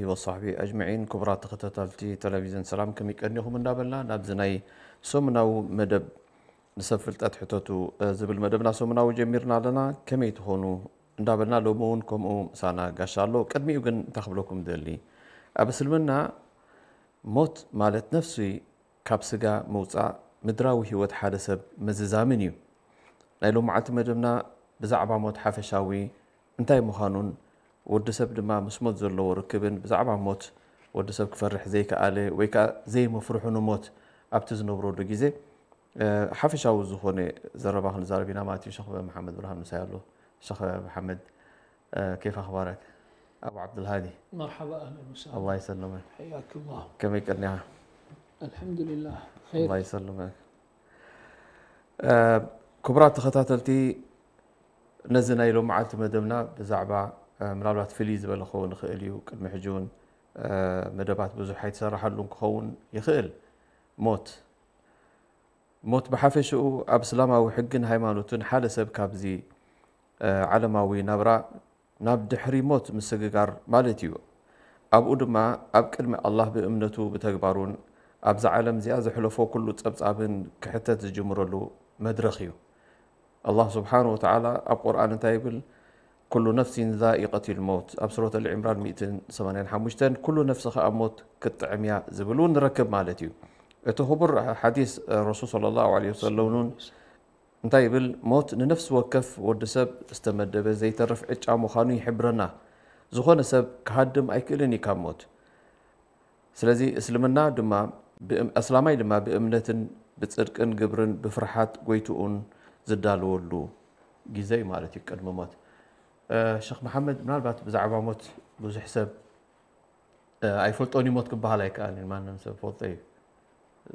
ወሳሕቢ ኣጅመዒን። ክቡራት ተኸታተልቲ ቴሌቪዝን ሰላም፣ ከመይ ቀኒኹም እንዳበልና ናብዚ ናይ ሰሙናዊ መደብ ንሰብ ፍልጠት ሕተቱ፣ እ፣ ዝብል መደብና ሰሙናዊ ጀሚርና ኣለና። ከመይ ትኾኑ እንዳበልና ሎሚ እውን ከምኡ ምሳና ጋሻ ኣሎ። ቅድሚኡ ግን እንታይ ክብለኩም ደሊ፣ ኣብ እስልምና ሞት ማለት ነፍሲ ካብ ስጋ ምውጻእ፣ ምድራዊ ህይወት ሓደ ሰብ ምዝዛምን እዩ። ናይ ሎማዓልቲ መደብና ብዛዕባ ሞት ሓፈሻዊ እንታይ ምዃኑን፣ ወዲ ሰብ ድማ ምስ ሞት ዘለዎ ርክብን፣ ብዛዕባ ሞት ወዲ ሰብ ክፈርሕ ዘይከኣለ ወይ ከኣ ዘይመፍርሑ ንሞት ኣብቲ ዝነብረሉ ግዜ፣ እ፣ ሓፈሻዊ ዝኾነ ዘረባ ክንዛረብ ኢና ማለት እዩ። ሸኽ መሓመድ ብርሃን ምሳይ ኣሎ። ሸኽ መሓመድ፣ እ፣ ኬፍ ኣኽባረክ? ኣቡ ዓብዱልሃዲ። መርሓባ፣ ኣህለን ወሰህለን። ኣላህ ይሰልመክ። ሓያክ ኣላህ። ከመይ ቀኒኻ? ኣልሓምዱሊላህ፣ ብኸይር። ኣላህ ይሰልመክ። እ፣ ክቡራት ተኸታተልቲ፣ ነዚ ናይ ሎማዓልቲ መደብና ብዛዕባ፣ እ፣ ምናልባት ፍልይ ዝበለ ክኸውን ይኽእል እዩ። ቅድሚ ሕጂ እውን፣ እ፣ መደባት ብዙሕ ኣይተሰራሓሉን ክኸውን ይኽእል። ሞት። ሞት ብሓፈሽኡ ኣብ እስላማዊ ሕግን ሃይማኖትን ሓደ ሰብ ካብዚ፣ እ፣ ዓለማዊ ናብራ ናብ ድሕሪ ሞት ምስግጋር ማለት እዩ። ኣብኡ ድማ ኣብ ቅድሚ ኣላህ ብእምነቱ ብተግባሩን ኣብዛ ዓለም እዚኣ ዘሕለፎ ኩሉ ጸብጻብን ክሕተት ዝጅምረሉ መድረኽ እዩ። ኣላህ ስብሓነሁ ወተዓላ ኣብ ቁርኣን እንታይ ይብል? ኩሉ ነፍሲን ዛኢቀቲል መውት፣ ኣብ ሱረት ኣል ዒምራን ሚእትን ሰማንያን ሓሙሽተን፣ ኩሉ ነፍሲ ኸኣ ሞት ክትጥዕም እያ ዝብል እውን ንረክብ ማለት እዩ። እቲ ክቡር ሓዲስ ረሱል ሰለላሁ ዐለይሂ ወሰለም እውን እንታይ ይብል? ሞት ንነፍሲ ወከፍ ወዲ ሰብ ዝተመደበ ዘይተርፍ ዕጫ ምዃኑ ይሕብረና። ዝኾነ ሰብ ክሃድም ኣይክእልን እዩ ካብ ሞት። ስለዚ እስልምና ድማ ብእም-፣ ኣስላማይ ድማ ብእምነትን ብጽድቅን ግብርን ብፍርሓት ጎይትኡን ዝዳለወሉ ግዜ እዩ ማለት እዩ፣ ቅድሚ ሞት። እ፣ ሸኽ መሓመድ፣ ምናልባት ብዛዕባ ሞት ብዙሕ ሰብ፣ እ፣ ኣይፈልጦን እዩ ሞት ክበሃል ኣይከኣልን እዩ። ማንም ሰብ ፈልጦ እዩ።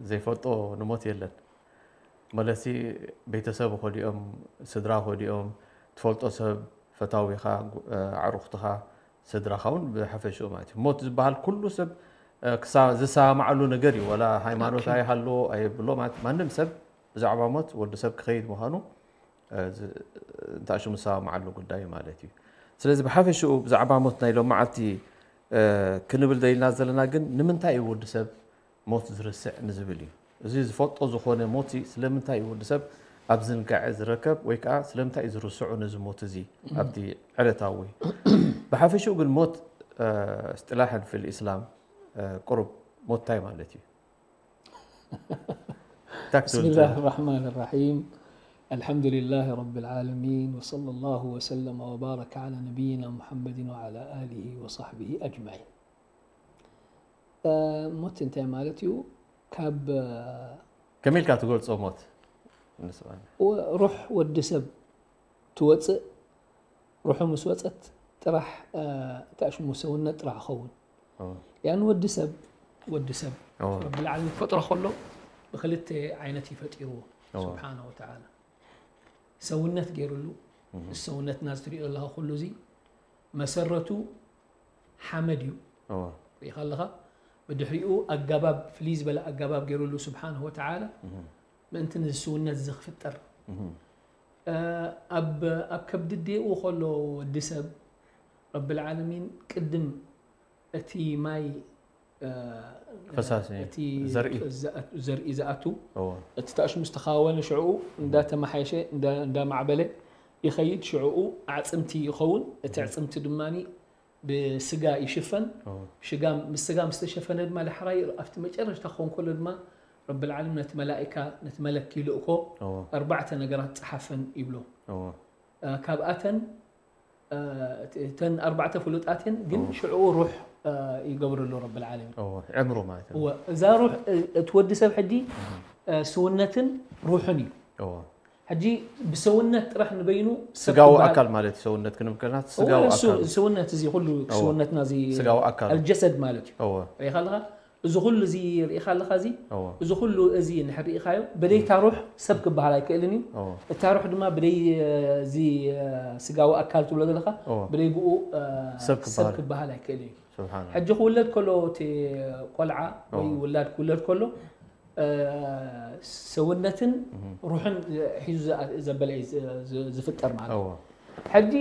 ዘይፈልጦ ንሞት የለን። መለሲ ቤተሰብ ኸዲኦም፣ ስድራ ኸዲኦም፣ ትፈልጦ ሰብ፣ ፈታዊኻ፣ ጉ-፣ እ፣ ኣዕሩኽትኻ፣ ስድራኻ እውን ብሓፈሽኡ ማለት እዩ። ሞት ዝበሃል ኩሉ ሰብ፣ እ፣ ክሳ-፣ ዝሰማማዓሉ ነገር እዩ። ዋላ ሃይማኖት ኦኬ። ኣይሃልዎ ኣይብሎ ማለት፣ ማንም ሰብ ብዛዕባ ሞት ወዲ ሰብ ክኸይድ ምዃኑ፣ እ፣ ዝ-፣ እንታሽሙ ዝሰማማዓሉ ጉዳይ ማለት እዩ። ስለዚ ብሓፈሽኡ ብዛዕባ ሞት ናይ ሎማዓልቲ፣ እ፣ ክንብል ደሊና ዘለና ግን ንምንታይ እዩ ወዲ ሰብ ሞት ዝርስዕ ንዝብል እዩ። እዚ ዝፈልጦ ዝኾነ ሞት እዚ ስለምንታይ እዩ ወዲ ሰብ ኣብ ዝንጋዐ ዝረከብ ወይ ከዓ ስለምንታይ እዩ ዝርስዑ ነዚ ሞት እዚ ኣብቲ ዕለታዊ? ብሓፈሽኡ ግን ሞት፣ እ፣ እስጢላሕን ፊል ኢስላም፣ እ፣ ቁሩብ ሞት እንታይ ማለት እዩ? እንታይ ክትብል بسم الله ትደሊ? الرحمن الرحيم. الحمد لله رب العالمين، وصلى الله وسلم وبارك على نبينا محمد وعلى آله وصحبه أجمعين. እ፣ ሞት እንታይ ማለት እዩ? ካብ፣ እ፣ ከመይ ኢልካ ትገልጾ ሞት? ንስማዕ። ወ-፣ ሩሕ ወዲ ሰብ ትወጽእ፣ ሩሑ ምስ ወጸት ጥራሕ፣ እ፣ እንታይ ሽሙ ሰውነት ጥራሕ ይኸውን። ኦ። ያን ወዲ ሰብ፣ ወዲ ሰብ ኦ። ረብል ዓለሚን ፈጥሮ ከሎ ብክልተ ዓይነት እዩ ፈጢርዎ፣ ኦ። ስብሓነ ወተዓላ። ሰውነት ገይሩሉ፣ እህ። ሰውነትና እዚ ትሪኦ ዘለኻ ኩሉ እዚ መሰረቱ ሓመድ እዩ። እወ። ርኢኻ ኣለኻ? ብድሕሪኡ ኣገባብ፣ ፍልይ ዝበለ ኣገባብ ገይሩሉ ስብሓንሁ ወተዓላ፣ እህ። ምእንቲ ነዚ ስውነት እዚ ክፍጠር። እህ። እ፣ ኣብ፣ ኣብ ከብዲ ኣዴኡ ከሎ ወዲ ሰብ፣ ረብል ዓለሚን ቅድም እቲ ማይ፣ እ፣ ፈሳሲ እቲ ዘርኢ። ዘ-፣ ዘርኢ ዝኣቱ፣ እወ። እቲ ታእሽሙ ዝተኻወነ ሽዕኡ እንዳተመሓየሸ፣ እንዳ-፣ እንዳማዕበለ ይኸይድ። ሽዕኡ ኣዕጽምቲ ይኸውን። እቲ ኣዕጽምቲ ድማኒ ብስጋ ይሽፈን። እወ። ሽጋ፣ ምስ ስጋ ምስ ተሸፈነ ድማ ዳሕራይ ኣብቲ መጨረሽታ ክኸውን ከሎ ድማ ረብል ዓለም ነቲ መላኢካ፣ ነቲ መለክ ይልእኮ፣ እወ። ኣርባዕተ ነገራት ጸሓፈን ይብሎ። እወ። እ፣ ካብኣተን፣ እ፣ እተን ኣርባዕተ ፍሉጣት እየን፣ ግን እወ። ሽዕኡ ሩሕ፣ እ፣ ይገብረሉ ረብል ዓለሚን። እወ፣ ዕምሩ ማለት እዩ። እወ፣ እዛ ሩሕ፣ እ፣ እቲ ወዲ ሰብ ሕጂ፣ እህ። እ፣ ስውነትን ሩሕን እዩ። እወ። ሕጂ ብሰውነት ጥራሕ ንበይኑ ሰብ ስጋዊ ክበሃል ኣካል ማለት እዩ። ሰውነት ክንብል ከለና እወ፣ ስጋዊ እሱ ኣካል። ሰውነት እዚ ኩሉ እወ። ሰውነትና እዚ ስጋዊ ኣካል። ኣልጀሰድ ማለት እዩ። እወ። ርኢኻ ኣለኻ? እዚ ኩሉ እዚ ርኢኻ ኣለኻ? እዚ፣ እወ። እዚ ኩሉ እዚ እንድሕር ርኢኻዮ፣ ብደይታ ሩሕ ሰብ ክበሃል ኣይክእልን እዩ። እወ። እታ ሩሕ ድማ ብደይ፣ እ፣ እዚ፣ እ፣ ስጋዊ ኣካል ትብሎ ዘለኻ፣ እወ። ብደይ ብኡ፣ እ፣ ሰብ ሰብ ክበሃል። ክበሃል ኣይክእልን እዩ። ስብሓን። ሕጂ ክውለድ ከሎ እቲ ቆልዓ ወይ እወ። ውላድ ክውለድ ከሎ፣ እ፣ ሰውነትን እህ። ሩሕን ሒዙ ዝኣ-፣ ዘበለ እዩ ዝ-፣ ዝ-፣ ዝፍጠር ማለት እዩ። እወ። ሕጂ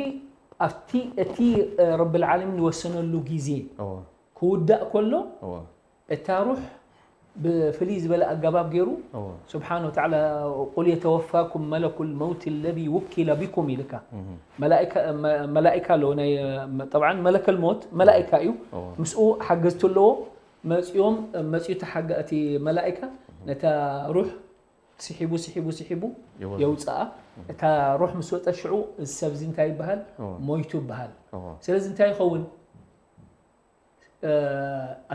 ኣብቲ፣ እቲ፣ እ፣ ረብል ዓለሚን ዝወሰነሉ ግዜ እወ። ክውዳእ ከሎ እወ እታ ሩሕ ብፍልይ ዝበለ ኣገባብ ገይሩ እወ ስብሓን ወተዓላ ቁል የተወፋኩም መለኩል መውት ለዚ ውኪለ ቢኩም ኢልካ እህ መላኢካ መ- መላኢካ ኣለዎ ናይ ጠብዓን መለከል ሞት መላኢካ እዩ እወ ምስኡ ሓገዝቲ ኣለዎ መፂኦም መፂኡ እቲ ሓገ- እቲ መላኢካ ነታ ሩሕ ስሒቡ ስሒቡ ስሒቡ ይወስድ። የውፅኣ እታ ሩሕ ምስ ወፀ ሽዑ እዚ ሰብ እዚ እንታይ ይበሃል እወ ሞይቱ ይበሃል እወ ስለዚ እንታይ ይኸውን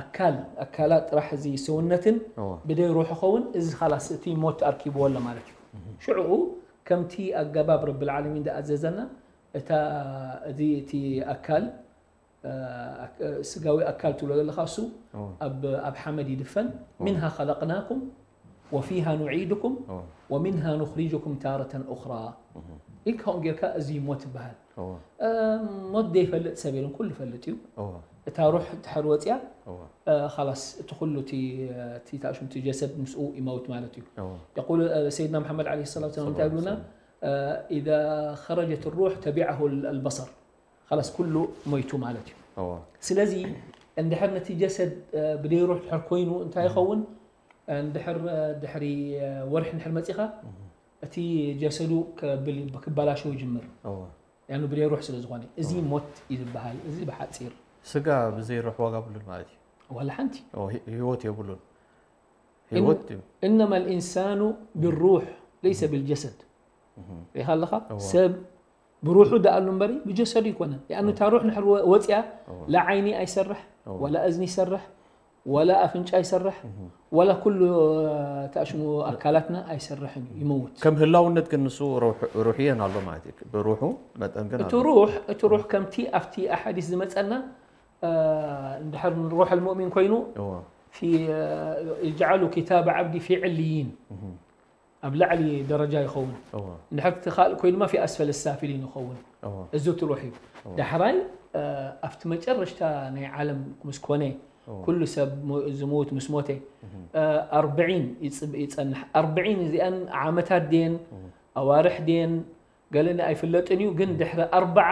ኣካል ኣካላት ጥራሕ እዚ ሰውነትን እወ ብደይ ሩሕ ይኸውን እዚ ካላስ እቲ ሞት ኣርኪብዎ ኣሎ ማለት እዩ ሽዑኡ ከምቲ ኣገባብ ረቢ ልዓለሚን ዝኣዘዘና እታ እዚ እቲ ኣካል ስጋዊ ኣካል ትብሎ ዘለካ እሱ ኣብ ኣብ ሓመድ ይድፈን ሚንሃ ኸለቅናኩም ወፊሃ ኑዒድኩም ወሚንሃ ኑኽሪጅኩም ታረተን ኡኽራ ኢልካ ከምኡ ጌርካ እዚ ሞት ይበሃል ሞት ዘይፈልጥ ሰብ የለን ኩሉ ይፈልጥ እዩ እታ ሩሕ ድሕር ወፅያ ኻላስ እቲ ኩሉ እቲ ታሽም እቲ ጀሰድ ምስኡ ይመውት ማለት እዩ የቁል ሰይድና መሓመድ ለ ሰላት ሰላም እንታይ ይብሉና إذا خرجت الروح تبعه البصر خلاص ኩሉ ሞይቱ ማለት እዩ ስለዚ እንድሕር ነቲ ጀሰድ ብደይ ሩሕ ድሕር ኮይኑ እንታይ ይኸውን እንድሕር ድሕሪ ወርሒ እንድሕር መፂኻ እቲ ጀሰዱ ክብል ክበላሸው ይጅምር ያኑ ብደይ ሩሕ ስለ ዝኾነ እዚ ሞት እዩ ዝበሃል እዚ ብሓፂር ስጋ ብዘይ ሩሕ ዋጋ ብሉን ማለት እዩ ዋላ ሓንቲ ህይወት የብሉን ህይወት እዩ إنما الإنسان بالروح ليس بالجسد ሪኻ ኣለኻ ሰብ ብሩሑ ደኣሉ እምበሪ ብጀሰዱ ይኮነን ያኑ እታ ሩሕ ንሕር ወፅያ ላ ዓይኒ ኣይሰርሕ ወላ እዝኒ ይሰርሕ ወላ ኣፍንጫ ይሰርሕ ወላ ኩሉ ተኣሽሙ ኣካላትና ኣይሰርሕን እዩ ይመውት ከም ህላውነት ግን ንሱ ሩሕየን ኣሎ ማለት እዩ ብሩሑ መጠን ግን እቲ ሩሕ እቲ ሩሕ ከምቲ ኣብቲ ኣሓዲስ ዝመፀና እንድሕር ሩሕ ልሙእሚን ኮይኑ يجعل كتاب عبدي في عليين ኣብ ላዕሊ ደረጃ ይኸውን እንድሕር ትኻል ኮይኑ ድማ في أسفل السافلين ይኸውን እዚ እቲ ሩሕ እዩ ዳሕራይ ኣብቲ መጨረሽታ ናይ ዓለም ምስ ኮነ ኩሉ ሰብ ዝሙት ምስ ሞተ ኣርብዒን ይፀንሕ ኣርብዒን እዚኣን ዓመታት ድየን ኣዋርሕ ድየን ገለኒ ኣይፍለጥን እዩ ግን ድሕሪ ኣርብዓ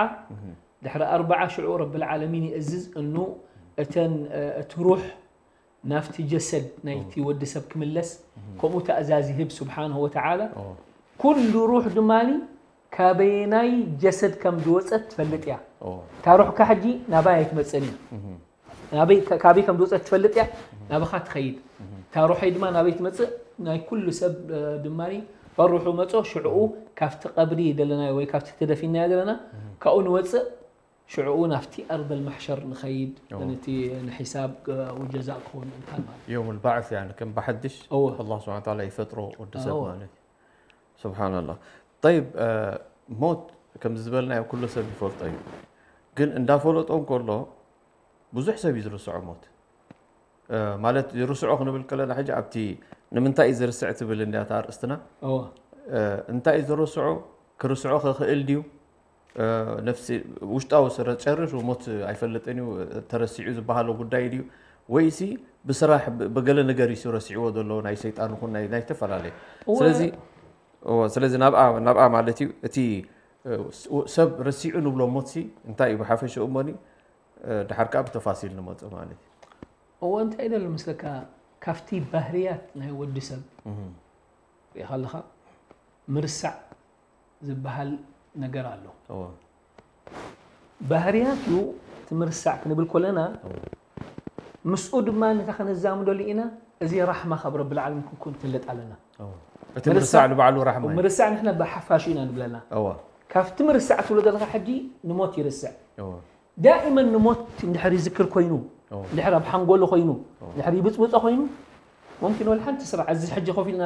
ድሕሪ ኣርብዓ ሽዑ ረብል ዓለሚን ይእዝዝ እኑ እተን እቲ ሩሕ ናብቲ ጀሰድ ናይቲ ወዲ ሰብ ክምለስ ከምኡ ተእዛዝ ይህብ ስብሓንሁ ወተዓላ ኩሉ ሩሕ ድማ ካበየናይ ጀሰድ ከም ዝወፀት ትፈልጥ እያ እታ ሩሕካ ሕጂ ናባይ ኣይትመፅእን እያ ናበይ ካበይ ከም ዝወፀት ትፈልጥ እያ ናባኻ ትኸይድ እታ ሩሐይ ድማ ናበይ ትመፅእ ናይ ኩሉ ሰብ ድማ ሩሑ መፆ ሽዕኡ ካብቲ ቀብሪ ዘለናዮ ወይ ካብቲ ተደፊናዮ ዘለና ካብኡ ንወፅእ ሽዕኡ ናብቲ ኣርበል ማሕሸር ንኸይድ ነቲ ንሒሳብ ወጀዛእ ክኸውን ምእንታን ማለት يوم البعث يعني ከም ብሓድሽ እወ። الله سبحانه وتعالى ይፈጥሮ ወዲ ሰብ እወ። ማለት እዩ سبحان الله طيب ሞት ከምዚ ዝበልናዮ ኩሉ ሰብ ይፈልጦ እዩ ግን እንዳፈለጦ እንከሎ ብዙሕ ሰብ እዩ ዝርስዖ ሞት ማለት ይርስዖ ክንብል ከለና ሕጂ ኣብቲ ንምንታይ እዩ ዝርስዕ ትብል እንዲያ ኣርእስትና እወ። እንታይ እዩ ዝርስዖ ክርስዖ ክኽእል ድዩ ነፍሲ ውሽጣዊ ስረ ጨርሹ ሞት ኣይፈልጥን እዩ ተረሲዑ ዝበሃሎ ጉዳይ ድዩ ወይሲ ብስራሕ ብገለ ነገር እዩ ረሲዕዎ ዘሎ ናይ ሰይጣን ኹን ናይ ዝተፈላለየ ስለዚ ስለዚ ናብኣ ናብኣ ማለት እዩ እቲ ሰብ ረሲዑ ንብሎ ሞትሲ እንታይ እዩ ብሓፈሽኡ እሞኒ ድሓር ከዓ ብተፋሲል ንመፁ ማለት እዩ እዎ እንታይ ደሎ ምስለካ ካብቲ ባህርያት ናይ ወዲ ሰብ ሪኢኻ ኣለኻ ምርሳዕ ዝበሃል ነገር ኣሎ እዎ ባህርያት እዩ እቲ ምርሳዕ ክንብል ከለና ምስኡ ድማ እንታይ ከነዛምደሉ ኢና እዚ ራሕማ ካብ ረብል ዓለሚን ክንኩን ንፈልጥ ኣለና እዎ እቲ ምርሳዕ ንባዕሉ ራሕማ እዩ ምርሳዕ ንሕና ብሓፋሹ ኢና ንብለና እዎ ካብቲ ምርሳዕ ትብሎ ዘለካ ሕጂ ንሞት ይርስዕ እዎ ዳኢመን ንሞት እንድሕር ይዝክር ኮይኑ እዎ እንድሕር ኣብ ሓንጎሉ ኮይኑ እንድሕር ይብፅብፆ ኮይኑ ሙምኪን ወላ ሓንቲ ስራሕ እዚ ሕጂ ኮፍ ኢልና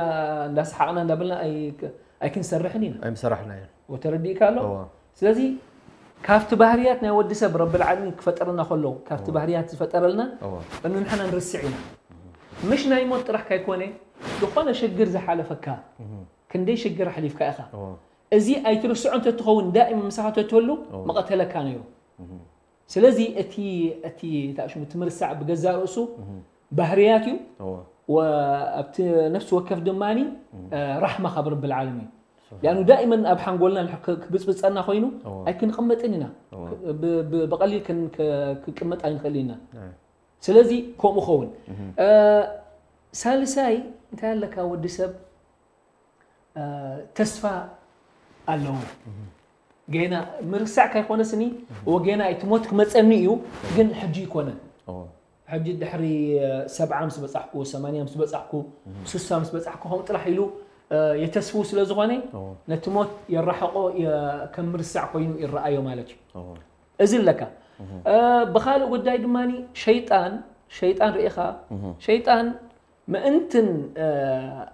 እንዳሰሓቕና እንዳበልና ኣይ- ኣይክንሰርሕን ኢና ኣይምሰራሕና እየን ወተረዲእካ ኣሎ እዎ ስለዚ ካብቲ ባህርያት ናይ ወዲ ሰብ ረብል ዓለሚን ክፈጠረና ከሎ ካብቲ ባህርያት ዝፈጠረልና እዎ እኑ ንሕና ንርስዕ ኢና ምሽ ናይ ሞት ጥራሕ ካይኮነ ዝኾነ ሽግር ዝሓለፈካ ክንደይ ሽግር ኣሕሊፍካ ኢኻ እዎ እዚ ኣይትርስዖ እንተትኸውን ዳኢም ምሳኻ ተትህሉ እዎ። መቐተለካ ነይሩ ስለዚ እቲ እቲ ታሽሙ ትምርሳዕ ብገዛእ ርእሱ ባህርያት እዩ እዎ ወ- ኣብቲ ነፍሲ ወከፍ ድማኒ ራሕማ ካብ ረብል ዓለሚን ያኑ ዳኢመን ኣብ ሓንጎልና ንሕ- ክ- ክብፅብፀና ኮይኑ እዎ። ኣይክንቕመጥን ኢና እዎ። ብ- ብ- ብቐሊል ክን- ክ- ክንቅመጥ ኣይንኽእል ኢና ናይ ስለዚ ከምኡ ኸውን። ሳልሳይ እንታይ ኣለካ፣ ወዲ ሰብ ተስፋ ኣለዎ። ጌና ምርሳዕ ካይኮነስኒ፣ ወጌና እቲ ሞት ክመፀኒ እዩ፣ ግን ሕጂ ይኮነን። ሕጂ ድሕሪ ሰብዓ ምስ በጻሕኩ፣ ሰማንያ ምስ በጻሕኩ፣ ስሳ ምስ በጻሕኩ ከምኡ ጥራሕ ኢሉ የተስፍው ስለ ዝኾነ፣ ነቲ ሞት የራሕቆ፣ ከም ምርሳዕ ኮይኑ ይረኣዮ ማለት እዩ። እዚ ኣለካ። ብኻልእ ጉዳይ ድማ ሸይጣን፣ ሸይጣን ርኢኻ፣ ሸይጣን ምእንትን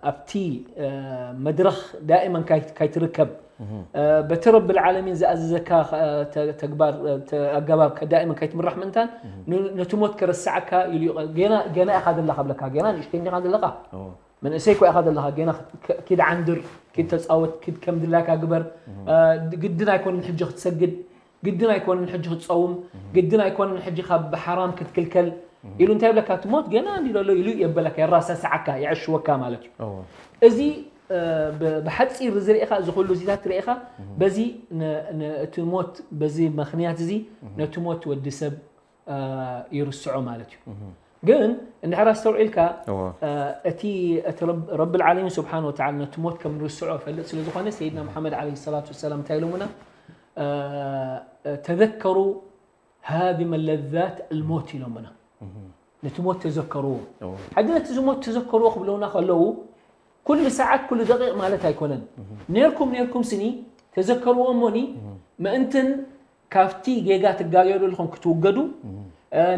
ኣብቲ መድረኽ ዳእመን ካይትርከብ፣ በቲ ረብል ዓለሚን ዝኣዘዘካ ተግባር ኣገባብ ዳእመን ካይትምራሕ ምእንታን፣ ነቲ ሞት ከረስዓካ ኢሉ፣ ገና ኢኻ ዘለኻ ብለካ፣ ገና ንእሽተይ እንዲኻ ዘለኻ፣ መንእሰይ እኳ ኢኻ ዘለኻ፣ ገና ኪድ ዓንድር፣ ኪድ ተፃወት፣ ኪድ ከም ድላይካ ግበር። ግድን ኣይኮነን ሕጂ ክትሰግድ፣ ግድን ኣይኮነን ሕጂ ክትፀውም፣ ግድን ኣይኮነን ሕጂ ካብ ሓራም ክትክልከል ኢሉ እንታይ ይብለካ፣ እቲ ሞት ገና እንዲ ዘሎ ኢሉ የበለካ፣ የራሳስዓካ፣ የዕሽወካ ማለት እዩ። እዚ ብሓፂር ዝርኢኻ፣ እዚ ኩሉ እዚታት ርኢኻ፣ በዚ እቲ ሞት፣ በዚ ምኽንያት እዚ ነቲ ሞት ወዲ ሰብ ይርስዖ ማለት እዩ። ግን እንድሕር ኣስተውዒልካ፣ እቲ ረብል ዓለሚን ስብሓን ወተዓላ ነቲ ሞት ከም ንርስዖ ፈልጥ ስለ ዝኾነ፣ ሰይድና ሙሓመድ ዓለይሂ ሰላቱ ወሰላም እንታይ ኢሎምና? ተዘከሩ ሃዲመ ለዛት ኣልሞት ኢሎምና። ነቲ ሞት ተዘከርዎ። ሕጂ ነቲ ሞት ተዘከርዎ ክብለውና ከለዉ፣ ኩሉ ሰዓት ኩሉ ደቂቕ ማለት ኣይኮነን። ኔርኩም ኔርኩም ስኒ ተዘከርዎ እሞኒ፣ ምእንትን ካብቲ ጌጋ ትጋገዩ ዘለኹም ክትውገዱ፣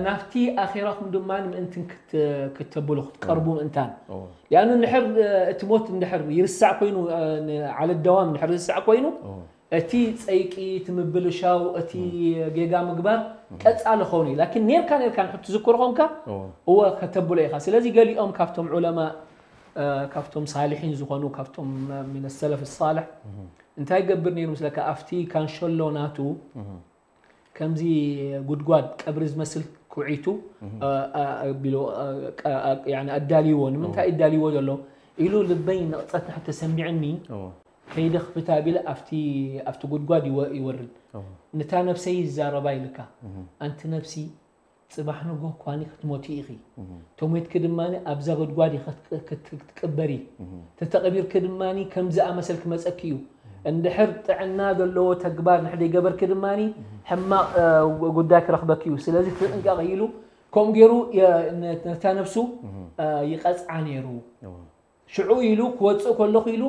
ናብቲ ኣኼራኹም ድማ ምእንትን ክት- ክተብሉ ክትቀርቡ ምእንታን። ያኑ እንድሕር እቲ ሞት እንድሕር ይርሳዕ ኮይኑ፣ ዓለ ደዋም እንድሕር ይርሳዕ ኮይኑ፣ እቲ ጸይቂ፣ እቲ ምብልሻው፣ እቲ ጌጋ ምግባር ቀጻሊ ኸውን እዩ። ላኪን ኔርካ ኔርካ ንሕር ትዝክሮ ኾንካ፣ እወ ከተብሎ ኢኻ። ስለዚ ገሊኦም ካብቶም ዑለማ፣ ካብቶም ሳልሒን ዝኾኑ፣ ካብቶም ሚን ሰለፍ ሳልሕ እንታይ ይገብር ነይሩ ምስለካ? ኣብቲ ካንሸሎ ናቱ ከምዚ ጉድጓድ ቀብሪ ዝመስል ኩዒቱ ኣቢሉ ኣዳልይዎ። ንምንታይ ኣዳልይዎ ዘሎ ኢሉ ልበይ ንቕጸት ንሕር ተሰሚዕኒ ከይደ ክፍታ ቢለ ኣብቲ ጉድጓድ ይወርድ። ነታ ነብሰይ ይዛረባ ኢልካ፣ ኣንቲ ነብሲ፣ ጽባሕ ንጎ ኳኒ ክትሞቲ ኢኺ። ተሞትኪ ድማ ኣብዛ ጉድጓድ ኢኺ ክትቅበሪ። ተተቐቢርኪ ድማ ከምዚ ኣመሰል ክመጸኪ እዩ። እንድሕር ጥዕና ዘለዎ ተግባር ንሕር ዘይገበርኪ ድማ ሕማቕ ጉዳይ ክረኽበኪ እዩ። ስለዚ ተጥንቀቒ ኢሉ ከምኡ ገይሩ ነታ ነብሱ ይቐጽዓ ነይሩ። ሽዑ ኢሉ ክወፅእ ከለኹ ኢሉ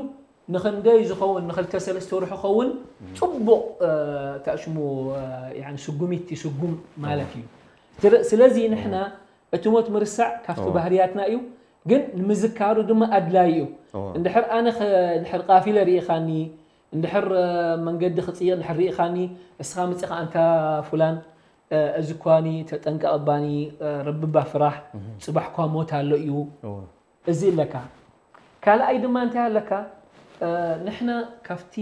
ንኽንደይ ዝኸውን ንኽልተ ሰለስተ ወርሒ ኸውን ፅቡቕ ታሽሙ ስጉሚት ይስጉም ማለት እዩ። ስለዚ ንሕና እቲ ሞት ምርሳዕ ካብቲ ባህርያትና እዩ፣ ግን ንምዝካሩ ድማ ኣድላይ እዩ። እንድሕር ኣነ እንድሕር ቃፊለ ርኢኻኒ፣ እንድሕር መንገዲ ክፅይቕ እንድሕር ርኢኻኒ፣ እስኻ ምፅኻ ኣንታ ፉላን፣ እዚ ኳኒ ተጠንቀቕ ባኒ፣ ረብባ ፍራሕ፣ ፅባሕ ኳ ሞት ኣሎ እዩ። እዚ ኣለካ። ካልኣይ ድማ እንታይ ኣለካ? ንሕና ካብቲ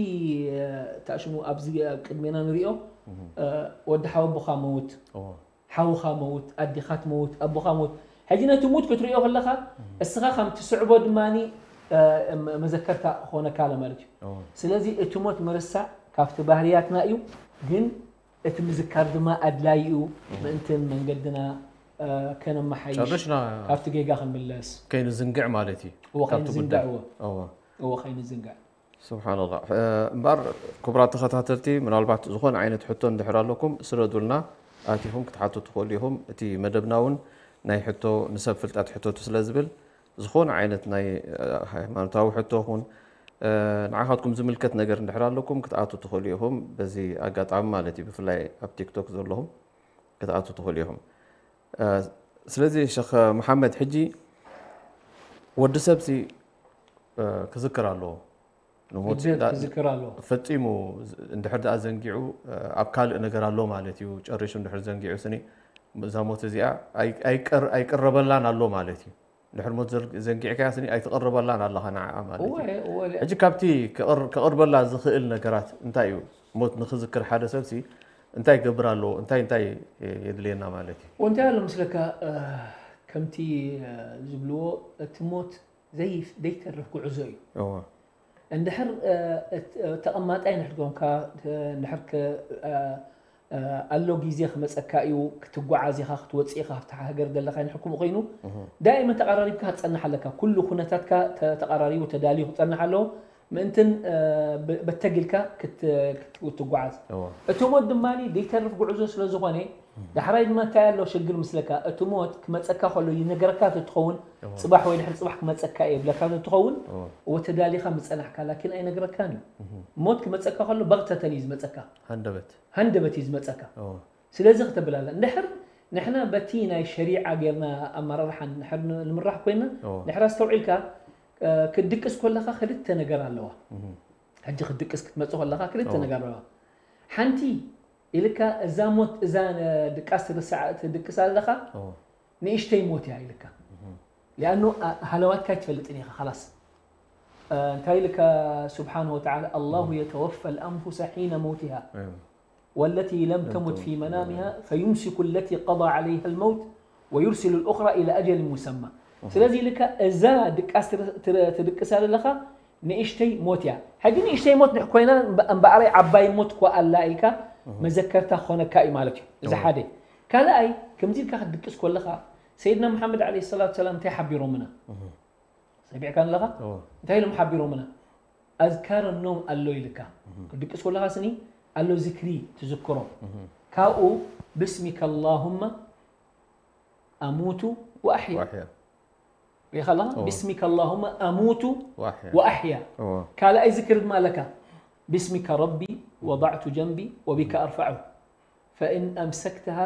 ታሽሙ ኣብዚ ኣብ ቅድሜና ንሪኦ፣ ወዲ ሓወቦኻ መውት፣ ሓውኻ መውት፣ ኣዲኻ ትመውት፣ ኣቦኻ መውት። ሕጂ ነቲ ሙት ክትሪኦ ከለኻ እስኻ ከም ትስዕቦ ድማ መዘከርታ ክኾነካ ኣሎ ማለት እዩ። ስለዚ እቲ ሞት ምርሳዕ ካብቲ ባህርያትና እዩ፣ ግን እቲ ምዝካር ድማ ኣድላይ እዩ። ምእንቲ መንገድና ከነመሓይሽ፣ ጨርሽና ካብቲ ጌጋ ክንምለስ። ከይንዝንግዕ ማለት እዩ። እዎ፣ ካብቲ ከይንዝንግዕ፣ ጉዳይ። እዎ። እዎ። እዎ፣ ከይንዝንግዕ። ስብሓንላህ። እምበኣር ክቡራት ተኸታተልቲ፣ ምናልባት ዝኾነ ዓይነት ሕቶ እንድሕር ኣለኩም ስደዱልና፣ ኣቲኹም ክትሓቱ ትኽእሉ ኢኹም። እቲ መደብና እውን ናይ ሕቶ ንሰብ ፍልጠት ሕተቱ ስለ ዝብል፣ ዝኾነ ዓይነት ናይ ሃይማኖታዊ ሕቶ ኹን ንዓኻትኩም ዝምልከት ነገር እንድሕር ኣለኩም ክትኣቱ ትኽእሉ ኢኹም በዚ ኣጋጣሚ ማለት እዩ። ብፍላይ ኣብ ቲክቶክ ዘለኹም ክትኣቱ ትኽእሉ ኢኹም። ስለዚ ሸኽ መሓመድ፣ ሕጂ ወዲ ሰብሲ ክዝክር ኣለዎ። ንሞት ግድን ክዝክር ኣለዎ። ፈጺሙ እንድሕር ደኣ ዘንጊዑ ኣብ ካልእ ነገር ኣሎ ማለት እዩ። ጨሪሹ እንድሕር ዘንጊዑ ስኒ እዛ ሞት እዚኣ ኣይቀረበላን ኣሎ ማለት እዩ። ድሕሪ ሞት ዘንጊዕካያ ስኒ ኣይትቐርበላን ኣለኻ ንዓኣ ማለት እዩ። ሕጂ ካብቲ ክቕርበላ ዝኽእል ነገራት እንታይ እዩ? ሞት ንኽዝክር ሓደ ሰብሲ እንታይ ይገብር ኣለዎ? እንታይ እንታይ የድልየና ማለት እዩ? እንታይ ኣሎ ምስለካ፣ ከምቲ ዝብልዎ እቲ ሞት ዘይተርፍ ጉዕዞ እዩ። እንድሕር ተቐማጣይ እንድሕር ኮንካ፣ እንድሕር ኣሎ ግዜ ክመጸካ እዩ ክትጓዓዝ ኢኻ ክትወጽእ ኢኻ ኣብቲ ሃገር ዘለካ ንሕኩም ኮይኑ ዳይመ ተቐራሪብካ ክትጸንሕ ኣለካ ኩሉ ኩነታትካ ተቐራሪቡ ተዳልዩ ክጸንሕ ኣለዎ ምእንትን በተጊልካ ክትጓዓዝ እቲ ሞት ድማ ዘይተርፍ ጉዕዞ ስለ ዝኾነ ዳሕራይ ድማ እንታይ ኣሎ ሽግር ምስለካ እቲ ሞት ክመጸካ ከሎ ይነገረካ ትኸውን ጽባሕ ወይ ድሕሪ ጽባሕ ክመጸካ እየ ብለካ ትኸውን ወተዳሊኻ ምጸናሕካ ላኪን ኣይነግረካን እዩ ሞት ክመጸካ ከሎ በቕተተን እዩ ዝመጸካ ሃንደበት ሃንደበት እዩ ዝመጸካ ስለዚ ክተብል ኣላ እንድሕር ንሕና በቲ ናይ ሸሪዓ ጌርና ኣመራርሓ ንምራሕ ኮይና ንሕና ኣስተውዒልካ ክድቅስ ኮለኻ ክልተ ነገር ኣለዋ ሕጂ ክድቅስ ክትመጽእ ኮለኻ ክልተ ነገር ኣለዋ ሓንቲ ኢልካ እዛ ሞት እዛ ድቃስ ትድቅስ ኣለኻ ንእሽተይ ሞት እያ ኢልካ ሊኣኑ ሃለዋትካ ኣይትፈልጥን ኢኻ ላስ እንታይ ኢልካ ስብሓን ወተዓላ ኣላሁ የተወፈ ልኣንፉሰ ሒነ መውቲሃ والتي لم تمت في منامها فيمسك التي قضى عليها الموت ويرسل الأخرى إلى أجل مسمى ስለዚ ኢልካ እዛ ድቃስ ትድቅሳ ዘለኻ ንእሽተይ ሞት እያ ሕጂ ንእሽተይ ሞት ንሕ ኮይና እምበኣረይ ዓባይ ሞት እኳ ኣላ ኢልካ መዘከርታ ክኾነካ እዩ ማለት እዩ እዚ ሓደ ካልኣይ ከምዚ ኢልካ ክትድቅስ ኮለኻ ሰይድና መሓመድ ዓለ ሰላት ሰላም እንታይ ሓቢሮምና ሰሚዕካ ኣለኻ እንታይ ኢሎም ሓቢሮምና ኣዝካር ኖም ኣሎ ኢልካ ክትድቅስ ኮለኻ ስኒ ኣሎ ዝክሪ ትዝክሮ ካብኡ ብስሚከ ኣላሁመ ኣሙቱ ወኣሕያ ሪኻ ኣለኻ ብስሚከ ኣላሁመ ኣሙቱ ወኣሕያ ካልኣይ ዝክሪ ድማ ኣለካ ብስሚከ ረቢ ወضዕቱ ጀንቢ ወቢከ ኣርፈዑ فإن أمسكتها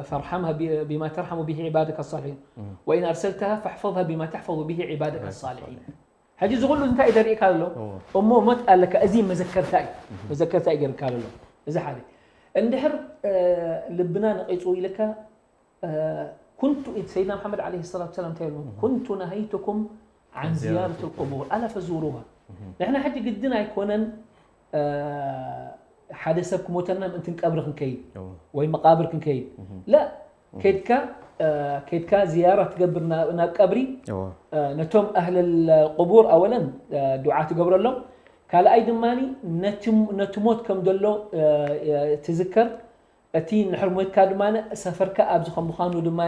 فارحمها بما ترحم به عبادك الصالحين وإن أرسلتها فاحفظها بما تحفظ به عبادك الصالحين ሕጂ እዚ ኩሉ እንታይ እዩ ዘርእካ ኣሎ እሞ ሞት ኣለካ እዚ መዘከርታ እዩ መዘከርታ እዩ ገርካ ኣሎ እዚ ሓደ እንድሕር ልብና ነቂፁ ኢልካ ኩንቱ ሰይድና መሓመድ ዓለ ሰላት ሰላም እንታይ ኢሉ ኩንቱ ነሃይቱኩም ዓን ዝያረት ልቁቡር ኣላ ፈዙሩሃ ንሕና ሕጂ ግድን ኣይኮነን ሓደ ሰብ ክሞተና ምእንትን ቀብሪ ክንከይድ ወይ መቃብር ክንከይድ ላ ከድካ ከድካ ዝያራ ትገብር ናብ ቀብሪ ነቶም ኣህለል ቁቡር ኣወለን ዱዓ ትገብረሎም ካልኣይ ድማ ነቲ ሞት ከም ዘሎ ትዝከር እቲ ንሕር ሞትካ ድማ ሰፈርካ ኣብዚ ከም ምዃኑ ድማ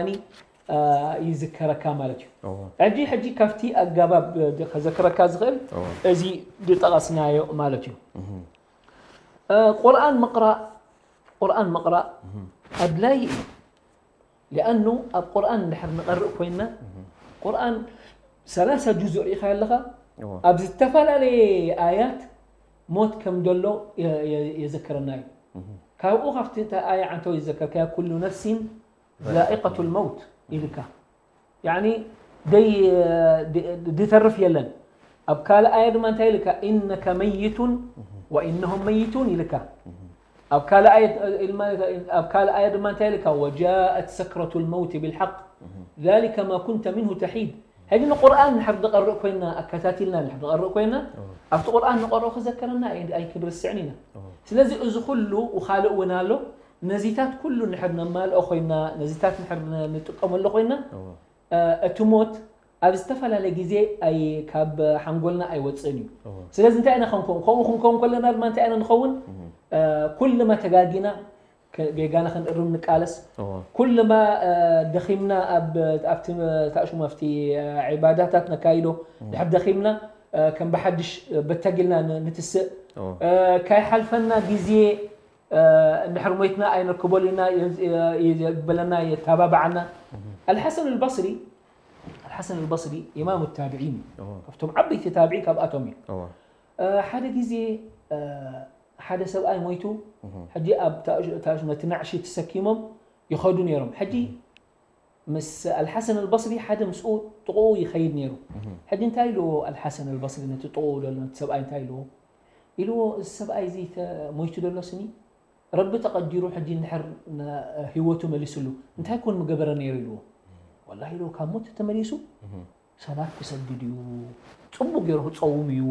ይዝከረካ ማለት እዩ ሕጂ ሕጂ ካብቲ ኣጋባብ ከዘክረካ ዝኽእል እዚ ዝጠቐስናዮ ማለት እዩ ቁርኣን ምቕራእ ቁርኣን ምቕራእ ኣድላይ እዩ ሊኣኑ ኣብ ቁርኣን እንድሕር ንቐርእ ኮይንና ቁርኣን ሰላሳ ጁዙእ ርኢኻ ኣለኻ ኣብ ዝተፈላለየ ኣያት ሞት ከም ዘሎ የዘክረና እዩ ካብኡ ካብቲ ኣያ ዓንተው ይዘከርካያ ኩሉ ነፍሲን ዛኢቀቱ ልመውት ኢልካ ያኒ ደይ ድተርፍ የለን ኣብ ካልእ ኣያ ድማ እንታይ ኢልካ ኢነከ መይቱን ወኢነሁም መይቱን ኢልካ ኣብ ካልእ ኣያ ድማ እንታይ ኢልካ ወጃአት ሰክረቱ ልመውት ብልሓቅ ذلك ما كنت منه تحيد ሕጂ ንቁርኣን ንሕር ንቐርእ ኮይና ኣከታቲልና ንሕር ንቐርእ ኮይና ኣብቲ ቁርኣን ንቐርኦ ክዘከረና ኣይክንርስዕን ኢና ስለዚ እዚ ኩሉ ካልእ እውን ኣሎ ነዚታት ኩሉ ንሕር ነማልኦ ኮይና ነዚታት ንሕር ንጥቀመሉ ኮይና እቲ ሞት ኣብ ዝተፈላለየ ግዜ ኣይ ካብ ሓንጎልና ኣይወፅእን እዩ ስለዚ እንታይ ኢና ክንከውን ከምኡ ክንከውን ከለና ድማ እንታይ ኢና ንኸውን ኩልማ ተጋጊና ጌጋና ክንእርም ንቃለስ ኩልማ ደኺምና ኣብቲ ታእሹም ኣብቲ ዕባዳታት ነካይዶ ድሕር ደኺምና ከም ብሓድሽ በተጊልና ንትስእ ካይሓልፈና ግዜ እንድሕር ሞይትና ኣይንርክበሉ ኢና ይበለና የተባብዓና ኣልሓሰን ኣልባስሪ ኣልሓሰን ኣልባስሪ ኢማም ታብዒን ካብቶም ዓበይቲ ታብዒን ካብኣቶም እዩ ሓደ ግዜ ሓደ ሰብኣይ ሞይቱ ሕጂ ኣብ ታእሹ ነቲ ናዕሺ ተሰኪሞም ይኸዱ ነይሮም ሕጂ ምስ ኣልሓሰን ኣልባስሪ ሓደ ምስኡ ጥቕኡ ይኸይድ ነይሩ ሕጂ እንታይ ኢልዎ ኣልሓሰን ኣልባስሪ ነቲ ጥቕኡ ዘሎ ነቲ ሰብኣይ እንታይ ኢልዎ ኢልዎ እዚ ሰብኣይ እዚ ሞይቱ ዘሎ ስኒ ረቢ ተቐዲሩ ሕጂ እንድሕር ህይወቱ መሊስሉ እንታይ ኮን ምገበረ ነይሩ ኢልዎ ወላ ኢልዎ ካብ ሞት ተመሊሱ ሰላት ክሰግድ እዩ ፅቡቅ ገይሩ ክፀውም እዩ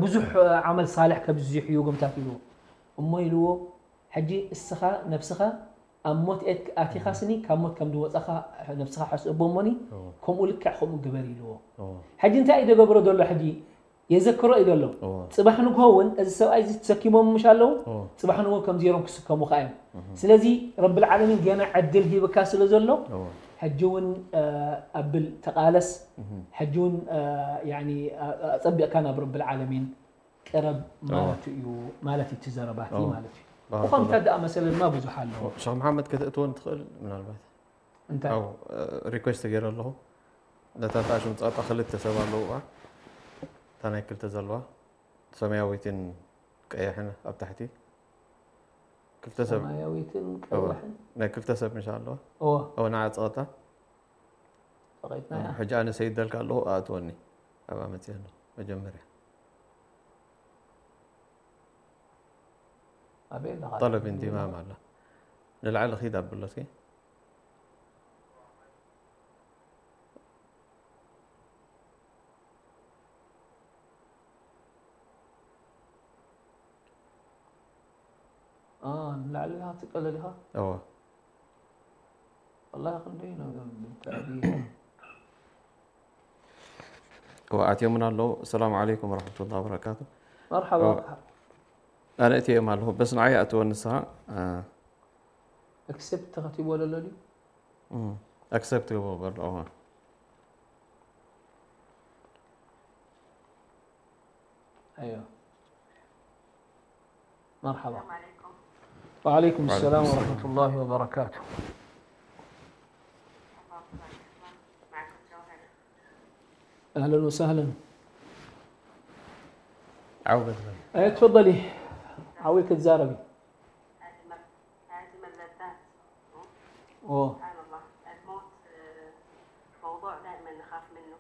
ብዙሕ ዓመል ሳልሕ ከብዝሕ እዩ ግምታት ኢልዎ እሞ ኢልዎ ሕጂ እስኻ ነብስኻ ኣብ ሞት ኣቲኻ ስኒ ካብ ሞት ከም ዝወፀኻ ነብስኻ ሕስእቦ እሞኒ ከምኡ ልክዕ ከምኡ ግበር ኢልዎ ሕጂ እንታይ እዩ ደገብሮ ዘሎ ሕጂ የዘክሮ እዩ ዘሎ። እዎ። ጽባሕ ንግሆ እውን እዚ ሰብኣይ እዚ ተሰኪሞም ምሽ ኣለዉ፣ እዎ። ጽባሕ ንግሆ ከም ዜሮም ክስከሙ ከኣ እዮም። ስለዚ ረብል ዓለሚን ገና ዕድል ሂብካ ስለ ዘሎ፣ እዎ። ሕጂ እውን፣ እ፣ ኣብል ተቓለስ፣ ሕጂ እውን፣ እ፣ ያኒ፣ እ፣ ኣጸቢቕካ ናብ ረብል ዓለሚን ቅረብ ማለቱ እዩ፣ ማለት እዩ እቲ ዘረባቲ እዎ። ማለት እዩ። ባረከላሁ። ብኸምታ ደኣ መሰለ ድማ ብዙሕ ኣለዎ። ሸኽ መሓመድ ክትእትወን ትኽእል ምናልባት? እንታይ? ኣው ሪኩዌስት ገይረ ኣለኹ። ነታ ተኣሽም ጸቕጣ ክልተ ሰብ ኣለውዋ። እታ ናይ ክልተ ዘለዋ ሰማያዊትን ቀያሕን ኣብ ታሕቲ። ክልተ ሰብ ሰማያዊትን እዋ። ቀይሕን? ናይ ክልተ ሰብ ምሽ ኣለዋ። እዎ። እዎ፣ ንዓ ጸቕጣ። ጸቒጥናያ? ሕጂ ኣነ ሰይደልካ ኣለኹ፣ ኣእትወኒ። ኣብኣ መጽየ ኣለኹ። መጀመርያ። ኣበይ ኣለኻ? ጠለብ እንዲማም ኣላ። ንላዕሊ ኺድ ኣብሎ እስኪ። ኣ፣ ንላዕሊ ኢኻ ትቀለል ኢኻ? እዎ። ወላሂ ክንደይ ነገር ብታዕቢ። እዎ፣ ኣትዮምን ኣለዉ። ሰላም ዓለይኩም ወረሕመቱላሂ ወበረካቱ። መርሓባ። እዎ። ኣነ እትዮም ኣለኹ። በስ ንዓይ ኣትወ ንስኻ፣ እ፣ ኣክሴፕት ተኸቲብዎ ዘሎ ድዩ? እም፣ ኣክሰፕት ግበሩ በሉ። እዎ። ኣይዋ። መርሓባ። السلام عليكم. ወዓለይኩም ሰላም ወዓለይኩም ወረሕመቱላሂ ወበረካቱ። معكم جوهرة. ኣህለን ወሳህለን። ዓውበት በል። ኣየ ትፈضሊ። ዓውይ ክትዛረቢ። هذه مل- هذه ملذات. ኦ سبحان الله، الموت، آه، موضوع دائما نخاف منه.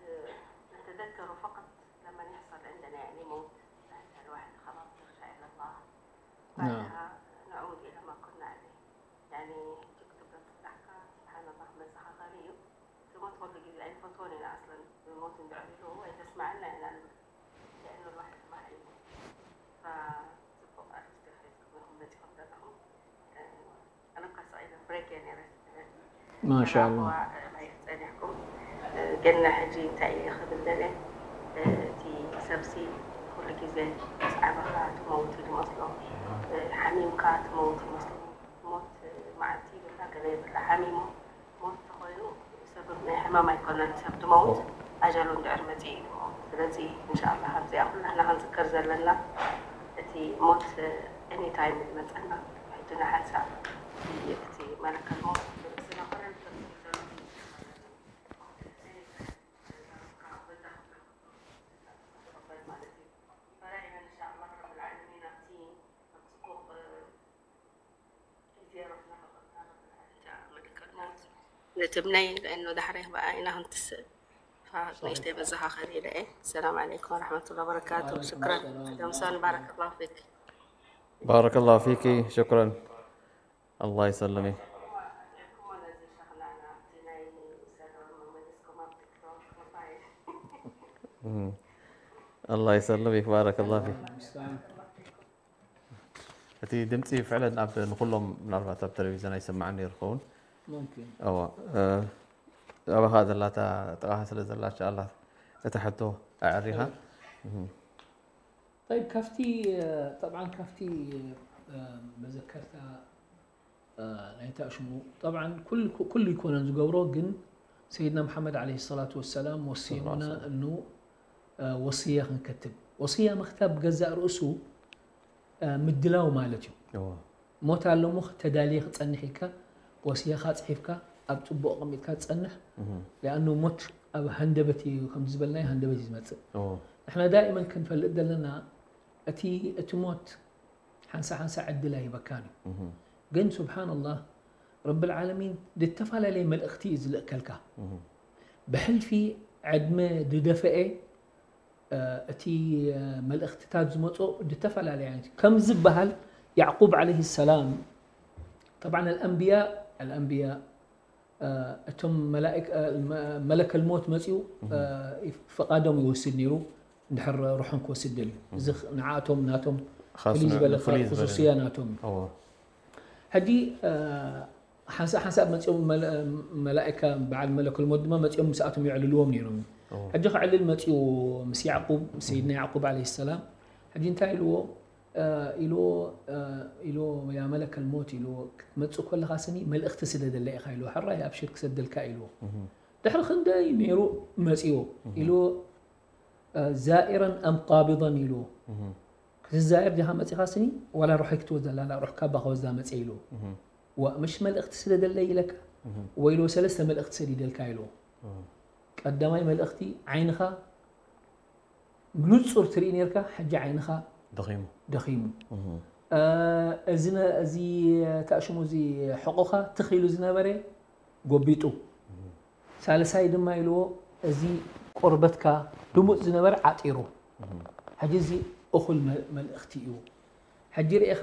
آه، نتذكره فقط لما يحصل عندنا، يعني، موت. ساعتها الواحد خلاص يرجع إلى الله. نعم. بعدها نعود إلى ما كنا عليه. يعني، تكتب لك الضحكة، سبحان الله، مزحة غريب. ثم تقول لك إذا أين فوتوني أصلا، بموت عند عمي هو، إذا سمعنا إلى لأنه الواحد ما حيموت. ف أنا قصة إلى بريك، يعني، ريست، ريست. ما شاء الله. الله يسعدكم. قلنا حجي تاعي خدم لنا. تي سبسي كل جزء صعبة خات موت المصلو. حميم خات موت المصلو. موت معتي بالله قليل بالله حميمه. ሞት ተኾይኑ ሰብ ናይ ሕማም ኣይኮነን፣ ሰብ ድመውት ኣጀሉ እንድዕር መፂኡ እዩ ድመውት። ስለዚ እንሻኣላ ከምዚኣ ኩላህና ክንዝክር ዘለና፣ እቲ ሞት ኤኒ ታይም እዩ ዝመፀና። ሕጂ ንሓንሳብ እቲ መለከል ሞት ብርእስና ኮነ ንፈልጥ ዘሎ ማለት እዩ። ፈራኢና እንሻኣላ ረብል ዓለሚን ኣብቲ ኣብ ፅቡቕ نتمنى لأنه دحري بقى إنها تس فنشتي بزها خليلة إيه. السلام عليكم ورحمة الله وبركاته. شكرا. رمضان بارك الله فيك. بارك الله فيك، شكرا. الله يسلمك. مم. الله يسلمك، بارك الله فيك. እቲ ድምፂ ፍዕለን ኣብ ንኩሎም ምናልባት ኣብ ቴሌቪዝን ኣይሰማዕን ነይሩ ክኸውን። ሙምኪን። እዋ፣ እ፣ ኣባኻ ዘላታ ጥቓኻ ስለ ዘላ፣ እንሻኣላ እታ ሕቶ ኣዕሪኻ። እህ። طيب፣ ካብቲ፣ እ፣ طبعا ካብቲ፣ እ፣ መዘከርታ፣ እ፣ ናይታ ሽሙ طبعا ኩሉ፣ ኩሉ ይኮነን ዝገብሮ፣ ግን ሰይድና መሓመድ ዓለይሂ ሰላቱ ወሰላም ወሲዩና ሰለላሁ ዐለይሂ ወሰለም። እኑ፣ እ፣ ወስያ ክንከትብ። ወስያ ምክታብ ብገዛእ ርእሱ፣ እ፣ ምድላው ማለት እዩ። እዎ። ሞት ኣሎ እሞ ተዳልየ ክጸንሕ ኢልካ ወስያኻ ጽሒፍካ ኣብ ጽቡቕ ኣቐሚጥካ ትጸንሕ። እህ። لأنه ሞት ኣብ ሃንደበት እዩ፣ ከምዚ ዝበልናዮ ሃንደበት እዩ ዝመጽእ። እዎ። ንሕና ዳኢመን ክንፈልጥ ዘለና እቲ፣ እቲ ሞት ሓንሳ ሓንሳ ዕድል ኣይበካን እዩ። እህ። ግን ሱብሓነላህ ረብል ዓለሚን ዝተፈላለየ መልእኽቲ እዩ ዝልእከልካ። እህ። ብሕልፊ ዕድመ ዝደፈኤ እ፣ እቲ፣ እ፣ መልእኽትታት ዝመጾ ዝተፈላለየ ዓይነት እዩ። ከም ዝበሃል ያዕቁብ ዓለይሂ ሰላም፣ طبعا الأنبياء، الأنبياء፣ እ፣ እቶም መላእክ-፣ እ፣ መ-፣ መለከል ሞት መጺኡ፣ እ፣ ፍቓዶም ይወስድ ነይሩ፣ እንድሕር ሩሖም ክወስድ ደልዩ። እዚ ንዓቶም ናቶም ኻስ ፍልይ ን-፣ ዝበለ ፍልይ ዝበለ። ክሱስያ ናቶም እዩ። እዎ። ሕጂ፣ እ፣ ሓንሳእ ሓንሳእ መጺኦም መለ-፣ መላእካ በዓል መለከል ሞት ድማ መጺኦም ምስኣቶም የዕልልዎም ነይሮም። ሕጂ ክዕልል መፂኡ ምስ ያዕቁብ፣ ሰይድና ያዕቁብ ዓለይሂ ሰላም። ሕጂ እንታይ ኢልዎ? ኢልዎ ኢልዎ ያ መለከል ሞት ኢልዎ ክትመፅእ ከለኻ ስኒ መልእኽቲ ስደደለይ ኢኻ ኢልዎ። ሕራይ ኣብሽር ክሰደልካ ኢልዎ። ድሕሪ ክንደይ ነይሩ መፂዎ ኢልዎ። ዛኢረን ኣም ቃቢضን ኢልዎ። ክትዛየር ዲኻ መፂኻ ስኒ ዋላ ሩሐይ ክትወስዳ ላላ ሩሕ ካባ ከወስዳ መፅየ ኢልዎ። ዋ ምሽ መልእኽቲ ስደደለይ ኢለካ ወይ ኢልዎ ሰለስተ መልእኽቲ ሰዲደልካ ኢልዎ። ቀዳማይ መልእኽቲ ዓይንኻ ብንጹር ትርኢ ነርካ፣ ሕጂ ዓይንኻ ደኺሙ ደኺሙ። እዚ ነ- እዚ ታእሽሙ እዚ ሕቑኻ ትኽ ኢሉ ዝነበረ ጎቢጡ። ሳልሳይ ድማ ኢልዎ እዚ ቆርበትካ ድሙፅ ዝነበረ ዓጢሩ። ሕጂ እዚ እኹል መ- መልእኽቲ እዩ። ሕጂ ርኢኻ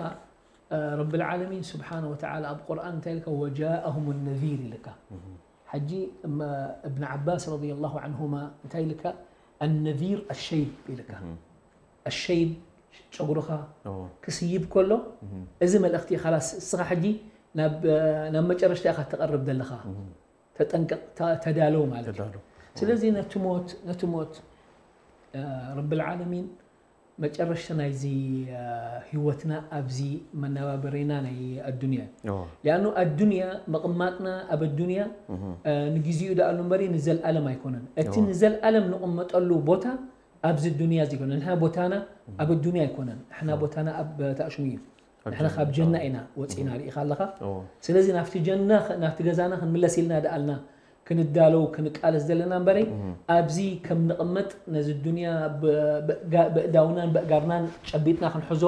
ረቢ ልዓለሚን ስብሓነ ወተዓላ ኣብ ቁርኣን እንታይ ኢልካ ወጃእሁም ነዚር ኢልካ። ሕጂ እብን ዓባስ ረዲየላሁ ዓንሁማ እንታይ ኢልካ ኣነዚር ኣሸይብ ኢልካ። ኣሸይብ ጨጉርኻ ክስይብ ከሎ እዚ መልእኽቲ እዩ። ኻላስ እስኻ ሕጂ ናብ ናብ መጨረሽታ ኢኻ ትቐርብ ዘለኻ። ተጠንቀቕ፣ ተ- ተዳለው ማለት እዩ። ተዳሉ ስለዚ ነቲ ሞት ነቲ ሞት ረቢ ልዓለሚን መጨረሽታ ናይዚ ህይወትና ኣብዚ መነባበሪና ናይ ኣዱንያ እዩ። እዎ ሊኣኑ ኣዱንያ ምቕማጥና ኣብ ኣዱንያ ንግዚኡ ደኣሉ እምበሪ ንዘልኣለም ኣይኮነን። እቲ እዎ። ንዘልኣለም ንቕመጠሉ ቦታ ኣብዚ ዱንያ እዚ ኣይኮነን። ንሕና ቦታና ኣብ ኣዱንያ ኣይኮነን። ንሕና ቦታና ኣብ ታእሽሙ እዩ። ንሕና ካብ ጀና ኢና ወፂና ርኢኻ ኣለኻ። እዎ ስለዚ ናብቲ ጀና ናብቲ ገዛና ክንምለስ ኢልና ደኣልና ክንዳለው ክንቃለስ ዘለና እምበረይ ኣብዚ ከም ንቕመጥ ነዚ ዱንያ ብእዳውናን ብእጋርናን ጨቢጥና ክንሕዞ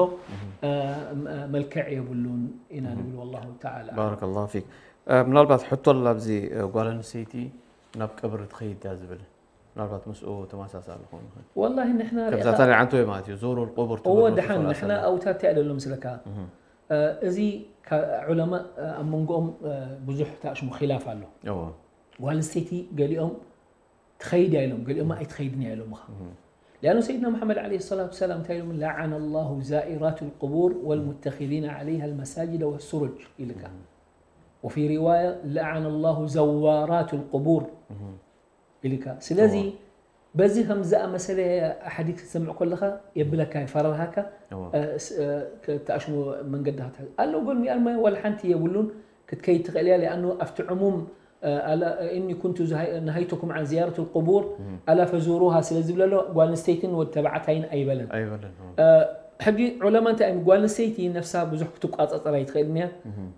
መልክዕ የብሉን ኢና ንብል። ወላሁ ተዓላ ባረከላሁ ፊክ። ምናልባት ሕቶ ኣላ ኣብዚ ጓል ኣንስተይቲ ናብ ቀብሪ ትኸይድ እያ ዝብል ምናልባት ምስኡ ተመሳሳሊ ክኸውን ይኽእል። ወላሂ ንሕና ከምዛ ርኢኻ እታ ናይ ዓንተወይ ማለት እዩ ዞሮ ቆብር እዎ ትብል ደሓን ረሱል ንሕና ሰለም። ኣውታትያ ደሎም ስለካ እዚ ዑለማ ኣብ መንጎኦም ብዙሕ ታእሽሙ ኺላፍ ኣሎ። እዎ ጓል ኣንስተይቲ ገሊኦም ትኸይድ እያ ኢሎም ገሊኦም ኣይትኸይድን እያ ኢሎም ኻ። ሊኣኑ ሰይድና መሓመድ ዓለይሂ ሰላቱ ሰላም እንታይ ኢሎም ለዓነ ላሁ ዛኢራቱ ልቁቡር ወልሙተኪዚነ ዓለይሃ ልመሳጅደ ወሱሩጅ ኢልካ። ወፊ ሪዋያ ለዓነ ላሁ ዘዋራቱ ልቁቡር ኢልካ። ስለዚ እዎ። በዚ ከም ዝኣመሰለ ሓዲት ክትሰምዕ ከለኻ የብለካ እዩ ፈራርሃካ እዎ። ተኣሽሙ መንገዲ ክትሕዝ ኣለዎ። ጎን ሚኣልማይ ዋላ ሓንቲ የብሉን። ክትከይድ ትኽእል እያ ሊኣኑ ኣብቲ ዕሙም ኣላ እኒ ኩንቱ ነሃይቱኩም ዓን ዝያረት ልቁቡር ኣላ ፈዙሩሃ ስለ ዝብለ ኣሎ ጓል ኣንስተይትን ወዲ ተባዕታይን ኣይበለን። ኣይበለን እዎ። ሕጂ ዑለማ እንታይ እዮም ጓል ኣንስተይቲ ነፍሳ ብዙሕ ክትቋፃፀር ኣይትኽእልን እያ።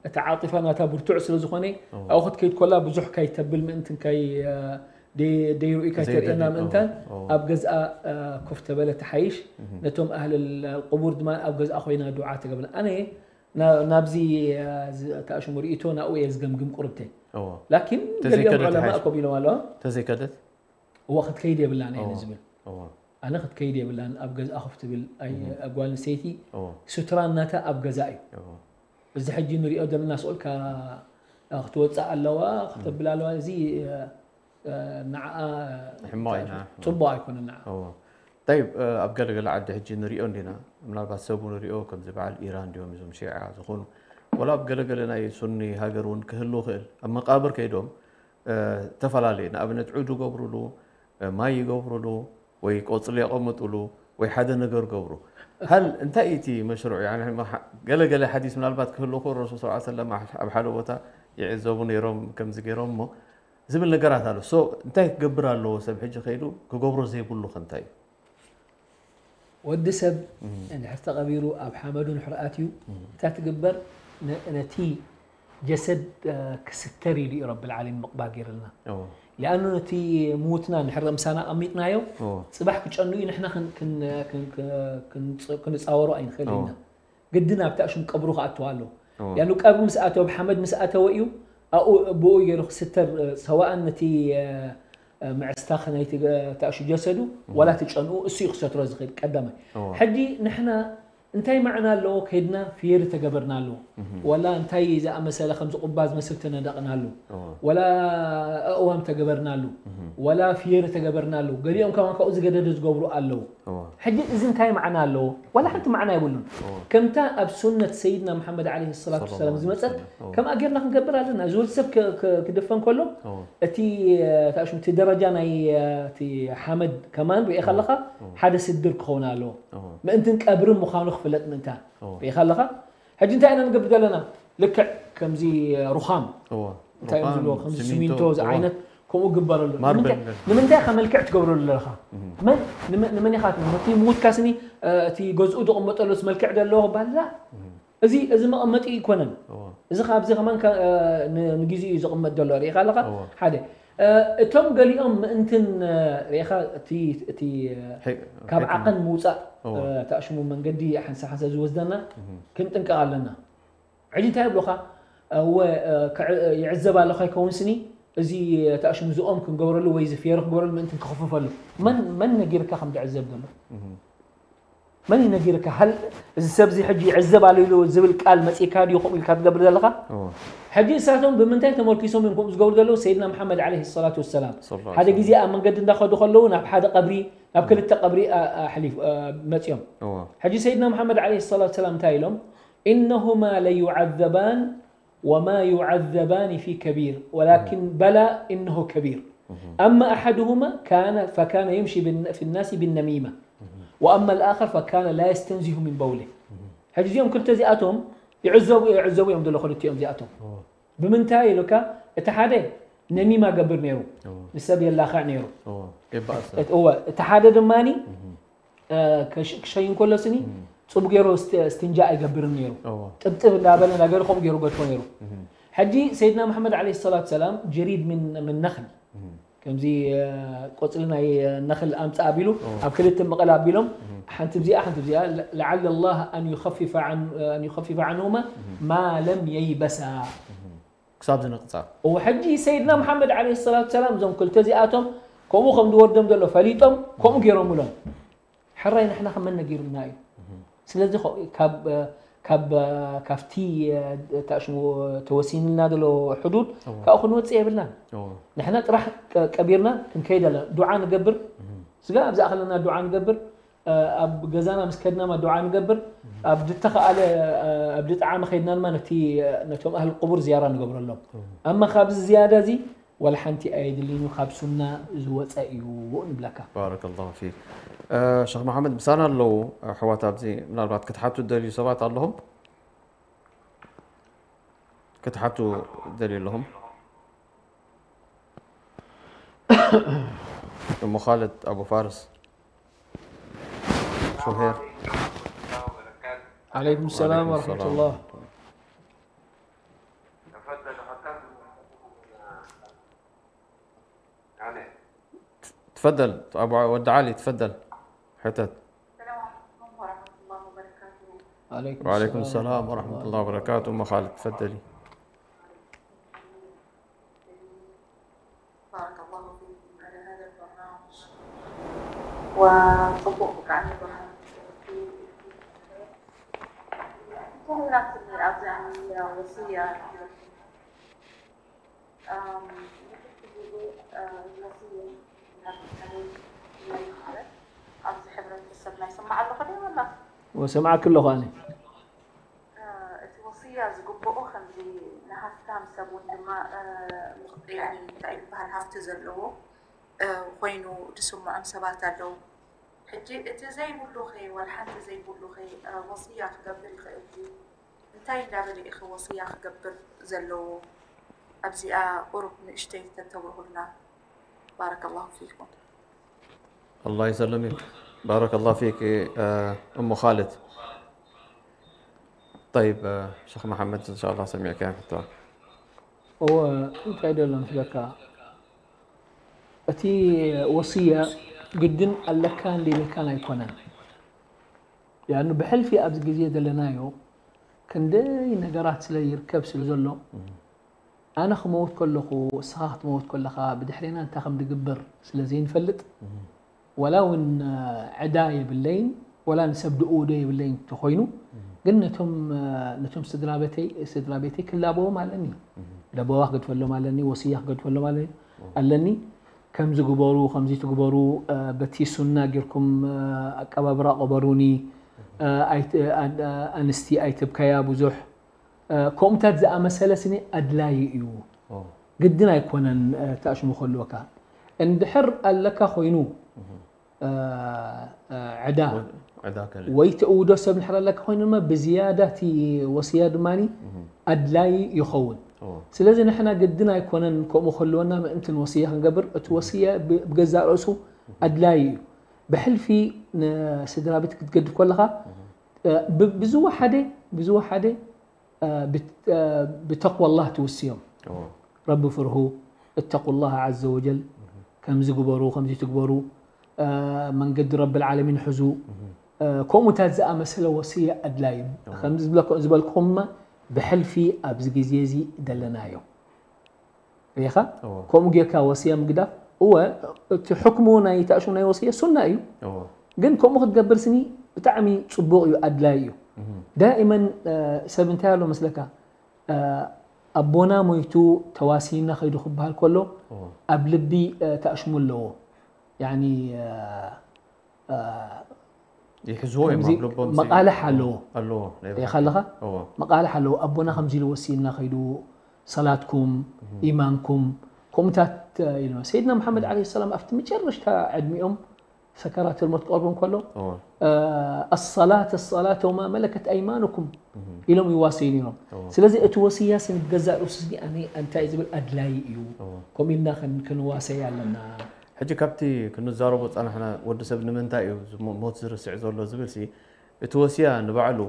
እቲ ዓጢፋ ናታ ብርቱዕ ስለ ዝኾነ ኣብኡ ክትከይድ ኮላ ብዙሕ ካይተብል ምእንትን ካይ ደይሩኢ ካይተርእየና ዘይደሊ- ምእንታን እዎ። ኣብ ገዝኣ ኮፍ ተበለ ተሓይሽ። ነቶም ኣህል ቁቡር ድማ ኣብ ገዝኣ ኮይና ዱዓ ተገብረ ኣነ ናብዚ ተኣሽሙ ርእቶ ናብኡ እየ ዝገምግም ቁርብተይ። እዎ ላኪን ተዘይከደ ገሊኦም ዑለማ ተሓይሽ- ኮፍ ኢሎም ኣለዋ ተዘይከደት እዋ ክትከይድ የብላን እየ ዝብል እዎ ኣነ ክትከይድ የብላን ኣብ ገዝኣ ኮፍ ትብል ኣይ ጓል ኣንስተይቲ እዎ ሱትራ እናታ ኣብ ገዛ እዩ። እዎ እዚ ሕጂ ንሪኦ ዘለና ስኦልካ ክትወፅእ ኣለዋ ክተብል ኣለዋ እዚ ንዓ ሕማቕ እዩ ንዓ። ፅቡቅ ኣይኮነን ንዓ እዎ። ጠይብ ኣብ ገለገለ ዓዲ ሕጂ ንሪኦ እንዲና ምናልባት ሰቡ ንሪኦ ከምዚ በዓል ኢራን እንዲዮም እዞም ሺዓ ዝኾኑ ወላ ኣብ ገለገለ ናይ ሱኒ ሃገር እውን ክህሉ ይኽእል ኣብ መቃብር ከይዶም ተፈላለየ ንኣብነት ዑድ ይገብሩሉ ማይ ይገብሩሉ ወይ ቆፅሊ የቐምጡሉ ወይ ሓደ ነገር ገብሩ ሃል እንታይ እቲ መሽሩዕ ገለገለ ሓዲስ ምናልባት ክህሉ ክእል ረሱል ስ ሰለም ኣብ ሓደ ቦታ ይዕዘቡ ነይሮም ከምዚ ገይሮም እሞ ዝብል ነገራት ኣሎ ሶ እንታይ ክገብር ኣለዎ ሰብ ሕጂ ከይዱ ክገብሮ ዘይብሉ ከ እንታይ እዩ ወዲ ሰብ እንድሕር ተቐቢሩ ኣብ ሓመዱ እንድሕር ኣትዩ እታ ትግበር ነቲ ጀሰድ ክስተር ኢሉ እዩ ረቢ ልዓለሚን ምቕባል ገይርልና። ሊኣኑ ነቲ ምዉትና እንድሕር ምሳና ኣቐሚጥናዮ ፅባሕ ክጨኑ እዩ ንሕና ክንፃወሮ ኣይንኽእል ኢና። ግድን ኣብቲ ኣሽም ቀብሩ ክኣትዋ ኣለዎ። ያኑ ቀብሪ ምስ ኣተወ ብሓመድ ምስ ኣተወ እዩ ኣብኡ ብኡ ገይሩ ክስተር ሰዋእን ነቲ ምዕስታኽ ናይቲ ተኣሹ ጀሰዱ ዋላ እቲ ጨንኡ እሱ እዩ ክሰትሮ ዝኽእል ቀዳማይ። ሕጂ ንሕና እንታይ ማዕና ኣለዎ ከይድና ፍየሪ ተገበርና ኣለዎ ወላ እንታይ ዝኣመሰለ ከምዚ ቁባ ዝመስል ተነደቕናሉ፣ ወላ ኣእዋም ተገበርናሉ፣ ወላ ፍየሪ ተገበርናሉ። ገሊኦም ከማን ካብኡ ዝገደደ ዝገብሩ ኣለዉ። ሕጂ እዚ እንታይ መዓና ኣለዎ? ዋላ ሓንቲ መዓና የብሉን። ከምታ ኣብ ሱነት ሰይድና መሓመድ ዓለይሂ ሰላቱ ወሰላም ዝመጸት ከምኣ ጌርና ክንገብር ኣለና። እዚ ወዲ ሰብ ክድፈን ከሎ እቲ ታሽሙ እቲ ደረጃ ናይ እቲ ሓመድ ከማን ርኢኻ ኣለኻ ሓደ ስድር ክኸውን ኣለዎ። ምእንትን ቀብርን ምዃኑ ክፍለጥ ምእንታን ርኢኻ ኣለኻ። ሕጂ እንታይ ኢና ንገብር ዘለና? ልክዕ ከምዚ ሩኻም እንታይ እዮም ዝብልዎ ከምዚ ሲሚንቶ ዝዓይነት ከምኡ ግበረሉ። ንምንታይ ኢኻ መልክዕ ትገብረሉ ዘለኻ? መን ንመን ኢኻ ነቲ ምዉትካ ስኒ እቲ ገዝኡ ዝቕመጠሉስ መልክዕ ዘለዎ ክበሃል እዚ እዚ መቐመጢ ኣይኮነን። እዚ ካብዚ ከማን ንግዜኡ እዩ ዝቕመጥ ዘሎ ርኢኻ ኣለኻ። ሓደ እቶም ገሊኦም ምእንትን ርኢኻ እቲ ካብ ዓቐን ምውፃእ ተኣሽሙ መንገዲ ሓንሳ ሓንሳ ዝወስደና ክንጥንቀቕ ኣለና። ሕጂ እንታይ ይብሉኻ? እወ ይዕዘብ ኣለኹ ኣይከውን ስኒ እዚ ተኣሽሙ ዝኦም ክንገብረሉ ወይ ዝፍየሩ ክገብረሉ ምእንትን ክኽፍፈሉ መን ነጊርካ ከም ዝዕዘብ ዘሎ? መን እዩ ነጊርካ? ሃል እዚ ሰብ እዚ ሕጂ ይዕዘብ ኣሎ ኢሉ ዝብል ቃል መጺእካ ድዩ ከምኡ ኢልካ ትገብር ዘለኻ? ሕጂ እሳቶም ብምንታይ ተመርኪሶም እዮም ከምኡ ዝገብሩ ዘለዉ? ሰይድና መሓመድ ዓለይሂ ሰላቱ ወሰላም ሓደ ግዜ ኣብ መንገዲ እንዳኸዱ ከለዉ ናብ ሓደ ቀብሪ ናብ ክልተ ቀብሪ ኣሕሊፍ መጺኦም። ሕጂ ሰይድና መሓመድ ዓለይሂ ሰላቱ ወሰላም እንታይ ኢሎም? ኢነሁማ ለዩዓዘባን ወማ ዩዓዘባኒ ፊ ከቢር ወላኪን በላ ኢነሁ ከቢር ኣማ ኣሓድሁማ ካነ ፈካነ የምሺ ፊ ናሲ ቢነሚማ ወኣማ ልኣኸር ፈካነ ላ የስተንዚሁ ሚን በውሊህ። ሕጂ እዚኦም ክልተ እዚኣቶም ይዕዘቡ ይዕዘቡ እዮም ዘሎ ክልቲኦም እዚኣቶም። ብምንታይ ኢሉካ? እቲ ሓደ ነሚማ ገብር ነይሩ፣ ንሰብ የላኽዕ ነይሩ። እወ፣ እቲ ሓደ ድማኒ ክሸይን ከሎ ስኒ ጽቡ ገይሩ እስትንጃ ኣይገብርን ነይሩ። ጥብጥብ እንዳበለ እንዳገለ ከምኡ ገይሩ ገድፎ ነይሩ። ሕጂ ሰይድና መሓመድ ዓለይሂ ሰላቱ ሰላም ጀሪድ ምን ነኽል ከምዚ ቆጽሊ ናይ ነኽል ኣምጻእ ኣቢሉ ኣብ ክልተ ምቕል ኣቢሎም ሓንቲ ብዚኣ ሓንቲ ብዚኣ ለዓለ ላህ ኣን ዩኸፊፈ ዓንሁማ ማ ለም የይበሳ። ክሳብ ዝነቕጻ። እወ፣ ሕጂ ሰይድና መሓመድ ዓለይሂ ሰላቱ ሰላም እዞም ክልተ እዚኣቶም ከምኡ ከም ዝወርዶም ዘሎ ፈሊጦም ከምኡ ገይሮምሎም። ሕራይ ንሕና ከመን ነጊሩና እዩ። ስለዚ ካብ ካብ ካብቲ ታሽሙ ተወሲንልና ዘሎ ሕዱድ ካብኡ ክንወፅእ የብልናን። ንሕና ጥራሕ ቀቢርና ክንከይድ ኣለና። ዱዓ ንገብር፣ ስጋ ኣብዛ ከለና ዱዓ ንገብር። ኣብ ገዛና ምስ ከድና ማ ዱዓ ንገብር፣ ኣብ ዝተኸኣለ ኣብ ዝጠዓመ ከይድና ድማ ነቲ ነቶም ኣህል ቅቡር ዝያራ ንገብረሎም። ኣማ ካብዚ ዝያዳ እዚ ዋላ ሓንቲ ኣየድልይን እዩ፣ ካብ ሱና ዝወፀ እዩ ንብለካ። ባረከላሁ ፊክ። ሸኽ መሓመድ ምሳና ኣለዉ ኣሕዋት፣ ኣብዚ ምናልባት ክትሓቱ ደልዩ ሰባት ኣለኹም? ክትሓቱ ደልዩ ኣለኹም? እሞ ኻልድ ኣቡ ፋርስ ሹሄር። عليكم السلام ورحمة الله. تفضل أبو ود علي، تفضل. حتت. السلام عليكم ورحمة الله وبركاته. وعليكم السلام ورحمة الله وبركاته. أم خالد، تفضلي. بارك الله فيكم على هذا البرنامج وطبق عن البرنامج. كل الناس اللي أعطاني وصية ወሰምዓኪ ኣለኹ ኣነ። እቲ ወስያ ዝግብኦ ከምዚ ንሃፍታም ሰብ እውን ድማ እንታይ ይበሃል ሃፍቲ ዘለዎ ኮይኑ ዝስምዖም ሰባት ኣለዉ። ሕጂ እቲ ዘይብሉ ኸ ዋላ ሓንቲ ዘይብሉ ኸ ወስያ ክገብር ይኽእል ድዩ? እንታይ እንዳበለ ኢኺ ወስያ ክገብር ዘለዎ ኣብዚኣ ቁሩብ ንእሽተይ ተተብርሁልና። ባረከላሁ ፊኩም። الله يسلمك. بارك الله فيك أم خالد. طيب شيخ محمد إن شاء الله سمعك يعني. እወ እንታይ ደሎ ምስለካ እቲ ወስያ ግድን ኣለካን ዘይብልካን ኣይኮነን። ያኑ ብሕልፊ ኣብዚ ግዜ ዘለናዮ ክንደይ ነገራት ስለ ይርከብ ስለ ዘሎ ኣነ ክመውት ከለኹ እስኻ ክትመውት ከለኻ ብድሕሬና እንታይ ከም ዝግበር ስለ ዘይንፈልጥ ወላ እውን ዕዳ የብለይን ወላ ንሰብ ድእውዶ የብለይን እንተኾይኑ ግን ነቶም ነቶም ስድራ ቤተይ ስድራ ቤተይ ክላበዎም ኣለኒ። ለበዋ ክገድፈሎም ኣለኒ፣ ወስያ ክገድፈሎም ኣለኒ ኣለኒ። ከምዚ ግበሩ፣ ከምዚ ትግበሩ፣ በቲ ሱና ጌርኩም ኣቀባብራ ቅበሩኒ፣ ኣንስቲ ኣይትብከያ ብዙሕ፣ ከምኡታት ዝኣመሰለ ስኒ ኣድላዪ እዩ። ግድን ኣይኮነን። ተኣሽሙ ከልወካ እንድሕር ኣለካ ኮይኑ ዕዳ ዕዳ ከለ ወይ ትእውዶ ሰብ እንድሕር ኣለካ ኮይኑ ድማ ብዝያዳ እቲ ወስያ ድማ ኣድላዪ ይኸውን። ስለዚ ንሕና ግድን ኣይኮነን ከምኡ ከልወና ምእንቲ ንወስያ ክንገብር፣ እቲ ወስያ ብገዛእ ርእሱ ኣድላዪ እዩ። ብሕልፊ ንስድራ ቤት ክትገድፍ ከለኻ ብዝወሓደ ብዝወሓደ ብተቅዋ ላህ ትውስዮም። ረቢ ፍርሁ፣ እተቁ ላህ ዐዘ ወጀል፣ ከምዚ ግበሩ፣ ከምዚ ትግበሩ፣ መንገዲ ረቢ ልዓለሚን ሕዙ፣ ከምኡታት ዝኣመሰለ ወስያ ኣድላይ እዩ። ከምዚ ዝበልኩኹምማ ብሕልፊ ኣብዚ ግዜ እዚ ደለናዮ። ሪኢኻ? ከምኡ ጌርካ ወስያ ምግዳፍ፣ እወ፣ እቲ ሕክሙ ናይ ተእሽሙ ናይ ወስያ ሱና እዩ። ግን ከምኡ ክትገብር ስኒ ብጣዕሚ ፅቡቕ እዩ፣ ኣድላይ እዩ። ዳኢመን ሰብ እንታይ ኣሎ መስለካ? ኣቦና ሞይቱ ተዋሲና ከይዱ ክበሃል ከሎ ኣብ ልቢ ተኣሽሙ ኣለዎ። ያኒ ይሕዝዎ እዮም ኣብ ልቦም። መቃልሕ ኣለዎ። ኣለዎ። ሪኢኻ ኣለኻ? መቃልሕ ኣለዎ። ኣቦና ከምዚ ኢሉ ወሲና ከይዱ፣ ሰላትኩም፣ ኢማንኩም፣ ከምኡታት ኢሉ። ሰይድና መሓመድ ዓለይሂ ሰላም ኣብቲ መጨረሽታ ዕድሚኦም ሰከራት ልሞት ክቐርቦም ከሎ ኣሰላት ኣሰላት ወማ መለከት ኣይማኑኩም ኢሎም ይዋሰዩ ነይሮም። ስለዚ እቲ ወስያ ስኒ ብገዛእ ርእሱ ስኒ ኣነ እንታይ ዝብል ኣድላይ እዩ። ከምኡ ኢልና ክንዋሰይ ኣለና። ሕጂ ካብቲ ክንዛረቦ ጸናሕና ወዲ ሰብ ንምንታይ እዩ ሞት ዝርስዕ ዘሎ ዝብል ሲ እቲ ወስያ ንባዕሉ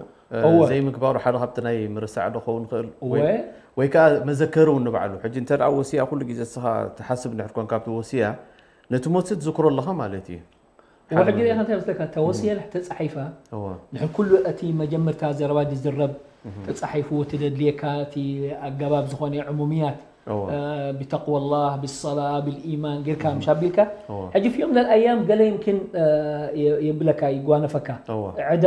ዘይምግባሩ ሓደ ካብቲ ናይ ምርሳዕ ዶ ክኸውን ይኽእል ወይ ከዓ መዘከሪ እውን ንባዕሉ ሕጂ እንተ ወስያ ኩሉ ግዜ እስኻ ትሓስብ እንድሕር ኮንካ ኣብቲ ወስያ ነቲ ሞት ትዝክሮ ኣለኻ ማለት እዩ። ሕጂ ሪኢኻ እንታይ መስለካ እታ ወስያ ተጻሒፋ ድሕር ኩሉ እቲ መጀመርታ ዘረባ ዝዝረብ ተጻሒፉ እቲ ደድልየካ እቲ ኣገባብ ዝኾነ ዕሙምያት ብተቅዋላህ ብሰላ ብልኢማን ጌርካ ምሽ ኣቢልካ ሕጂ ፊዮም ለልኣያም ገለ ይምኪን የብለካ ይጓነፈካ ዕዳ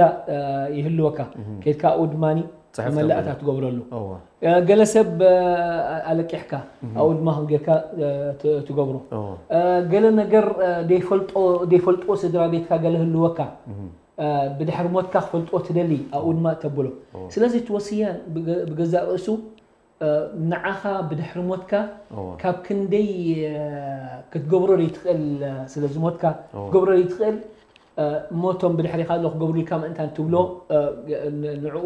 ይህልወካ ከድካ ኣብኡ ድማኒ መመላእታ ትገብረሉ ገለ ሰብ ኣለቂሕካ ኣብኡ ድማ ከም ጌርካ ትገብሮ ገለ ነገር ዘይፈልጥዎ ስድራ ቤትካ ገለ ህልወካ ብድሕሪ ሞትካ ክፈልጥዎ ትደሊ ኣብኡ ድማ ተብሎ ስለዚ እቲ ወስያ ብገዛእ ርእሱ ንዓኻ ብድሕሪ ሞትካ ካብ ክንደይ ክትገብሮ ዘይትኽእል ስለ ዝሞትካ ክትገብሮ ዘይትኽእል እሞ እቶም ብድሕሪኻ ኣሎ ክገብሩልካ ምእንታን ትብሎ ንዕኡ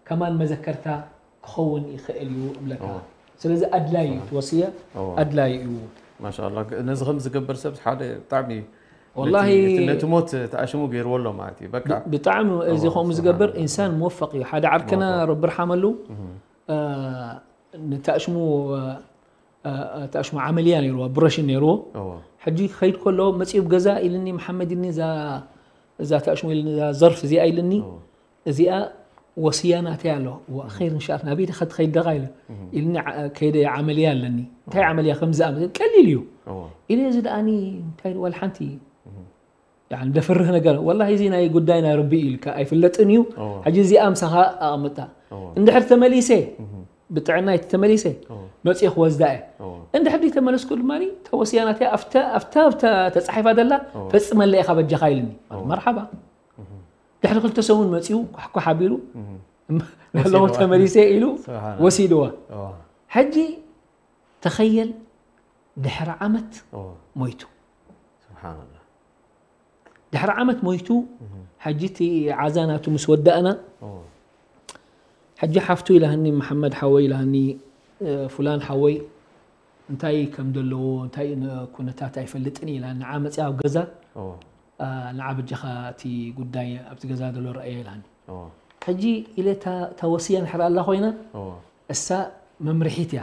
ከማን መዘከርታ ክኸውን ይኽእል እዩ እብለካ ስለዚ ኣድላይ እዩ ትወስየ ኣድላይ እዩ ማሻላ ነዚ ከም ዝገብር ሰብ ሓደ ብጣዕሚ ወላሂ ነቲ ሞት ተኣሽሙ ገይርዎ ኣሎ ማለት እዩ በቃ ብጣዕሚ እዚ ከምኡ ዝገብር ኢንሳን ሙወፈቅ እዩ ሓደ ዓርከና ረቢ ርሓመሉ ንተኣሽሙ ተኣሽሙ ዓመልያ ነይርዎ ብረሽን ነይርዎ ሕጂ ክኸይድ ከሎ መፂኡ ገዛ ኢልኒ መሓመድ ኢልኒ እዛ ተኣሽሙ ኢልኒ እዛ ዘርፍ እዚኣ ኢልኒ እዚኣ ወስያ ናተይ ኣሎ ኸይር እንሻት ናበይ ዲኻ ትኸይድ ደኻ ኢለ ኢልኒ ከይደ ዓመልያ ኣለኒ እንታይ ዓመልያ ከም ዝኣመ ቀሊል እዩ ኢለ እዚ ደኣኒ እንታይ ዋላ ሓንቲ ደፍርህ ነገር ወላ እዚ ናይ ጉዳይ ናይ ረቢ ኢልካ ኣይፍለጥን እዩ ሕጂ እዚኣ ምሳኻ ኣቐምጣ እንድሕር ተመሊሰ ብጥዕና ተመሊሰ መፅእ ክወስዳ እየ እንድሕር ተመለስኩ ድማ ተወስያ ናተይ ኣብታ ተፃሒፋ ዘላ ፈፅመለ ኢኻ በጃኻ ኢልኒ መርሓባ ድሕሪ ክልተ ሰሙን መፂኡ ኳሕኳሕ ኣቢሉ ኣለኹ ተመሊሰ ኢሉ ወሲድዋ ሕጂ ተኸየል ድሕሪ ዓመት ሞይቱ ድሕሪ ዓመት ሞይቱ ሕጂ እቲ ዓዛ ናቱ ምስ ወዳእና ሕጂ ሓፍቱ ኢላሃኒ መሓመድ ሓወይ ኢላሃኒ ፍላን ሓወይ እንታይ ከም ዘለዎ እንታይ ኩነታት ኣይፈልጥን ኢላ ንዓ መፅያ ኣብ ገዛ ንዓ በጃኻ እቲ ጉዳይ ኣብቲ ገዛ ዘሎ ረኣየ ኢላኒ ሕጂ ኢለ እታ ወስያ ንሕር ኣላ ኮይና እሳ መምርሒት እያ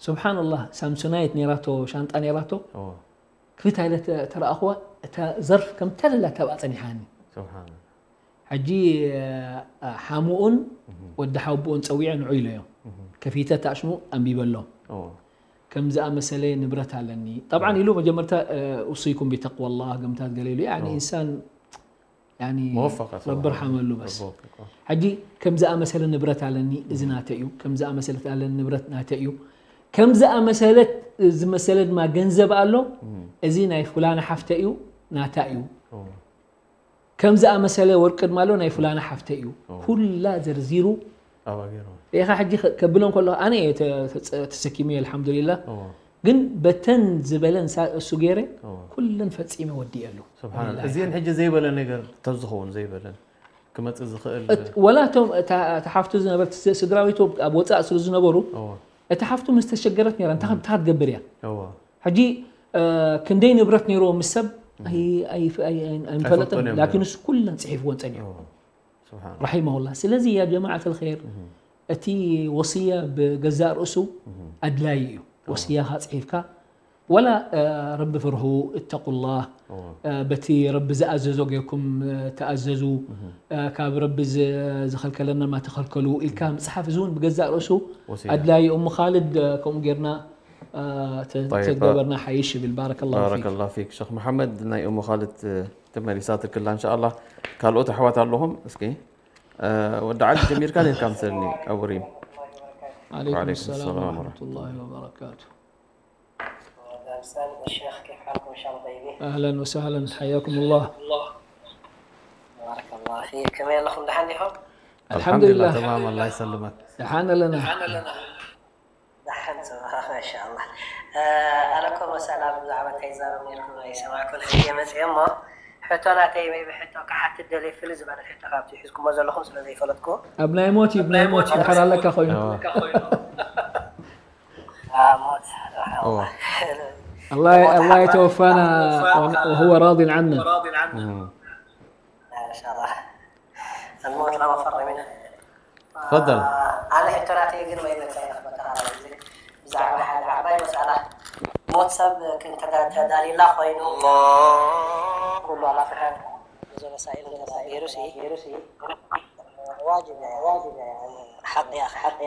ስብሓንላህ ሳምሶናይት ነራቶ ሻንጣ ነራቶ ክፍት ኢለ ተረኣኽዋ እታ ዘርፍ ከም ተለላ ተብኣ ፀኒሓኒ ሕጂ ሓሙኡን ወዲ ሓውብኡን ፀዊዐ ንዑ ኢለዮም ከፊተ ታሽሙ ኣንቢበሎም ከም ዝኣመሰለ ንብረት ኣለኒ ጠብዓን ኢሉ መጀመርታ ውሱይኩም ቢተቅዋላህ ገምታት ገለ ኢሉ ያኒ ኢንሳን ያኒ መወፈቀ ረቢ ርሓመሉ በስ ረቢ ወፈቀ። ሕጂ ከም ዝኣመሰለ ንብረት ኣለኒ እዚ ናተ እዩ ከም ዝኣመሰለት ኣለኒ ንብረት ናተ እዩ ከም ዝኣመሰለት ዝመሰለ ድማ ገንዘብ ኣሎ እዚ ናይ ፍላና ሓፍተ እዩ ናታ እዩ ከም ዝኣመሰለ ወርቂ ድማ ኣሎ ናይ ፍላና ሓፍተ እዩ ኩላ ዘርዚሩ ኣባ ገይሩ ኢኻ ሕጂ ከብሎም ከሎ ኣነ እየ ተ- ተጸ- ተሰኪሙ ኣልሓምዱሊላህ እዎ ግን በተን ዝበለን ሳ- እሱ ገይረ እዎ ኩለን ፈጺመ ወዲኤሉ ስብሓን እዚአን ሕጂ ዘይበለ ነገር ተዝኸውን ዘይበለን ክመፅእ ዝኽእል እት- ወላ እቶም እታ እታ ሓፍቱ ዝነበረት ስ- ስድራ ቤቱ ኣብ ወፃእ ስለ ዝነበሩ እዎ እታ ሓፍቱ ምስ ተሸገረት ነራ እንታይ እንታይ ክትገብር እያ እዎ ሕጂ እ፣ ክንደይ ንብረት ነይርዎ ምስ ሰብ ኣይ- ኣይ- ኣይ- ኣይ- ኣይንፈለጥን ኣይፈልጦን እዮም ላኪን ነይሮም። እሱ ኩለን ፅሒፍዎን ፀኒሑ እዎ ስብሓን رحمه الله ስለዚ يا جماعة الخير እቲ ወስያ ብገዛእ ርእሱ ኣድላዪ እዩ ወስያኻ ፅሒፍካ ወላ እ፣ ረቢ ፍርሁ اتقوا الله እዎ እ፣ በቲ ረቢ ዝኣዘዞ ጌርኩም እ፣ ተኣዘዙ እ፣ ካብ ረቢ ዝ- ዝኸልከለና ማ ተኸልከሉ ኢልካ ምፅሓፍ እዚ እውን ብገዛእ ርእሱ ወስያ ኣድላዪ እሞ ካልድ እ፣ ከምኡ ጌርና እ፣ ተ- طيب. ተትገበርና ሓይሽ ይብል بارك الله فيك ባረከላሁ ፊክ ሸክ መሓመድ ናይ እሞ ካልድ ተመሊሳትክላ እንሻኣላ ካልኦት ኣሕዋት ኣለኹም እስኪ እ፣ ወዲ ዓሊ ጀሚርካ ነርካ ምሰልኒ ኣቡሪም عليكم وعليكم السلام السلام ورحمة ورحمة الله وبركاته أهلا الشيخ، كيف حالكم؟ إن شاء الله طيبين. أهلا وسهلا حياكم الله بارك الله فيك. كما يلا خم دحن لهم. الحمد لله ተማም ኣላ ይሰልመክ دحان لنا دحن ما شاء الله. ኣነ እኮ መሰላ ብዛዕባ እንታይ ይዛረብ ነይርኩም ኣይሰማዕኩን ሕጂ መፅአ እሞ ሕቶ ናተይ ወይ ብሕቶ ክሓትት ደልየ ፍልይ ዝበለ ሕቶ ካብቲ ሒዝኩሞ ዘለኹም ስለ ዘይፈለጥኩ ኣብ ናይ ሞት እዩ ናይ ሞት ድሕር ኣለካ ኮይኑ ሞት الله الله يتوفانا وهو راض عنا إن شاء الله. الموت لا مفر منه. تفضل. ኣነ ሕቶ ናተይ ግን ወይ መፀ ብዛዕባ ሓደ ዓባይ መሳላ ሞት ሰብ ክንተዳሊላ ኮይኑ ኩሉ ኣላፍሐ እዚ መሳኢል ተዳቢሩ ሲ ዋጅብ ዋጅብ ሓቂ ሓቂ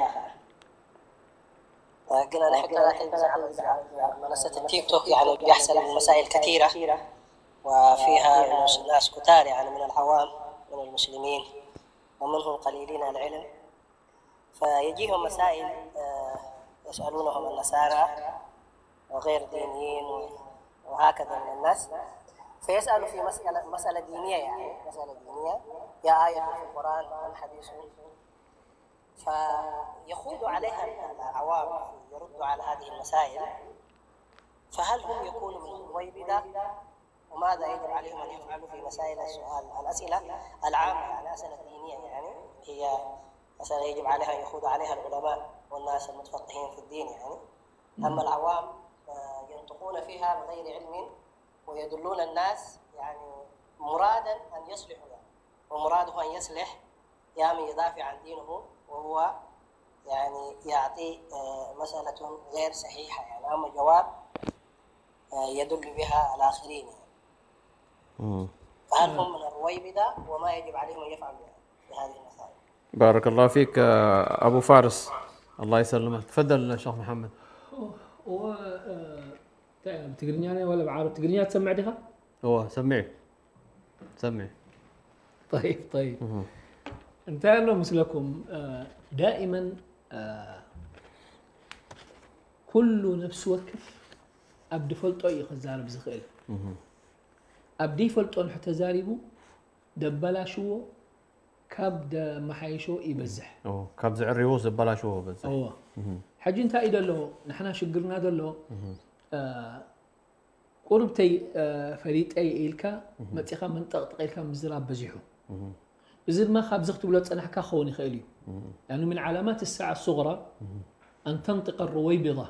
ግን أنا حتى الحين زعلت منصة التيك توك يعني بيحصل مسائل كثيرة وفيها إنه ناس كتار يعني من العوام من المسلمين ومنهم قليلين العلم فيجيهم مسائل آه، يسألونهم النصارى وغير دينيين وهكذا من الناس فيسألوا في مسألة مسألة دينية يعني مسألة دينية يا آية في القرآن أم حديث فيخوض عليها العوام يردوا على هذه المسائل فهل هم يكونوا من الرويبضة وماذا يجب عليهم أن يفعلوا في مسائل السؤال الأسئلة العامة يعني الأسئلة الدينية يعني هي مسألة يجب عليها أن يخوض عليها العلماء والناس المتفقهين في الدين يعني أما العوام آه، ينطقون فيها بغير علم ويدلون الناس يعني مرادا أن يصلحوا يعني ومراده أن يصلح يا من يدافع عن دينه وهو يعني يعطي آه، مسألة غير صحيحة يعني أما جواب آه، يدل بها الآخرين يعني. فهل هم من الرويبضة وما يجب عليهم أن يفعلوا يعني في هذه المسائل؟ بارك الله فيك آه، أبو فارس الله يسلمك تفضل شيخ محمد و እንታይ ብትግርኛ ናይ ወላ ብዓረብ ትግርኛ ትሰምዕ ዲኻ هو سمعي سمعي طيب طيب እንታይ ኣሎ ምስለኩም ዳኢመ ኩሉ ነፍሲ ወከፍ ኣብ ድፈልጦ እዩ ክዛረብ ዝኽእል ኣብ ደይፈልጦ ንሕ ተዛሪቡ ደበላሽዎ ካብ ደመሓይሾ ይበዝሕ ካብ ዝዕርዎ ዘበላሽዎ በዝሕ እዎ ሕጂ እንታይ እዩ ዘሎ ንሕና ሽግርና ዘሎ ቁርብተይ ፈሊጠይ ኢልካ መፂኻ መንጠቕጥቕ ኢልካ ምዝራብ በዚሑ እዚ ድማ ካብዚ ክትብሎ ዝፀናሕካ ክኸውን ይኽእል እዩ يعني من علامات الساعة الصغرى أن تنطق الرويبضة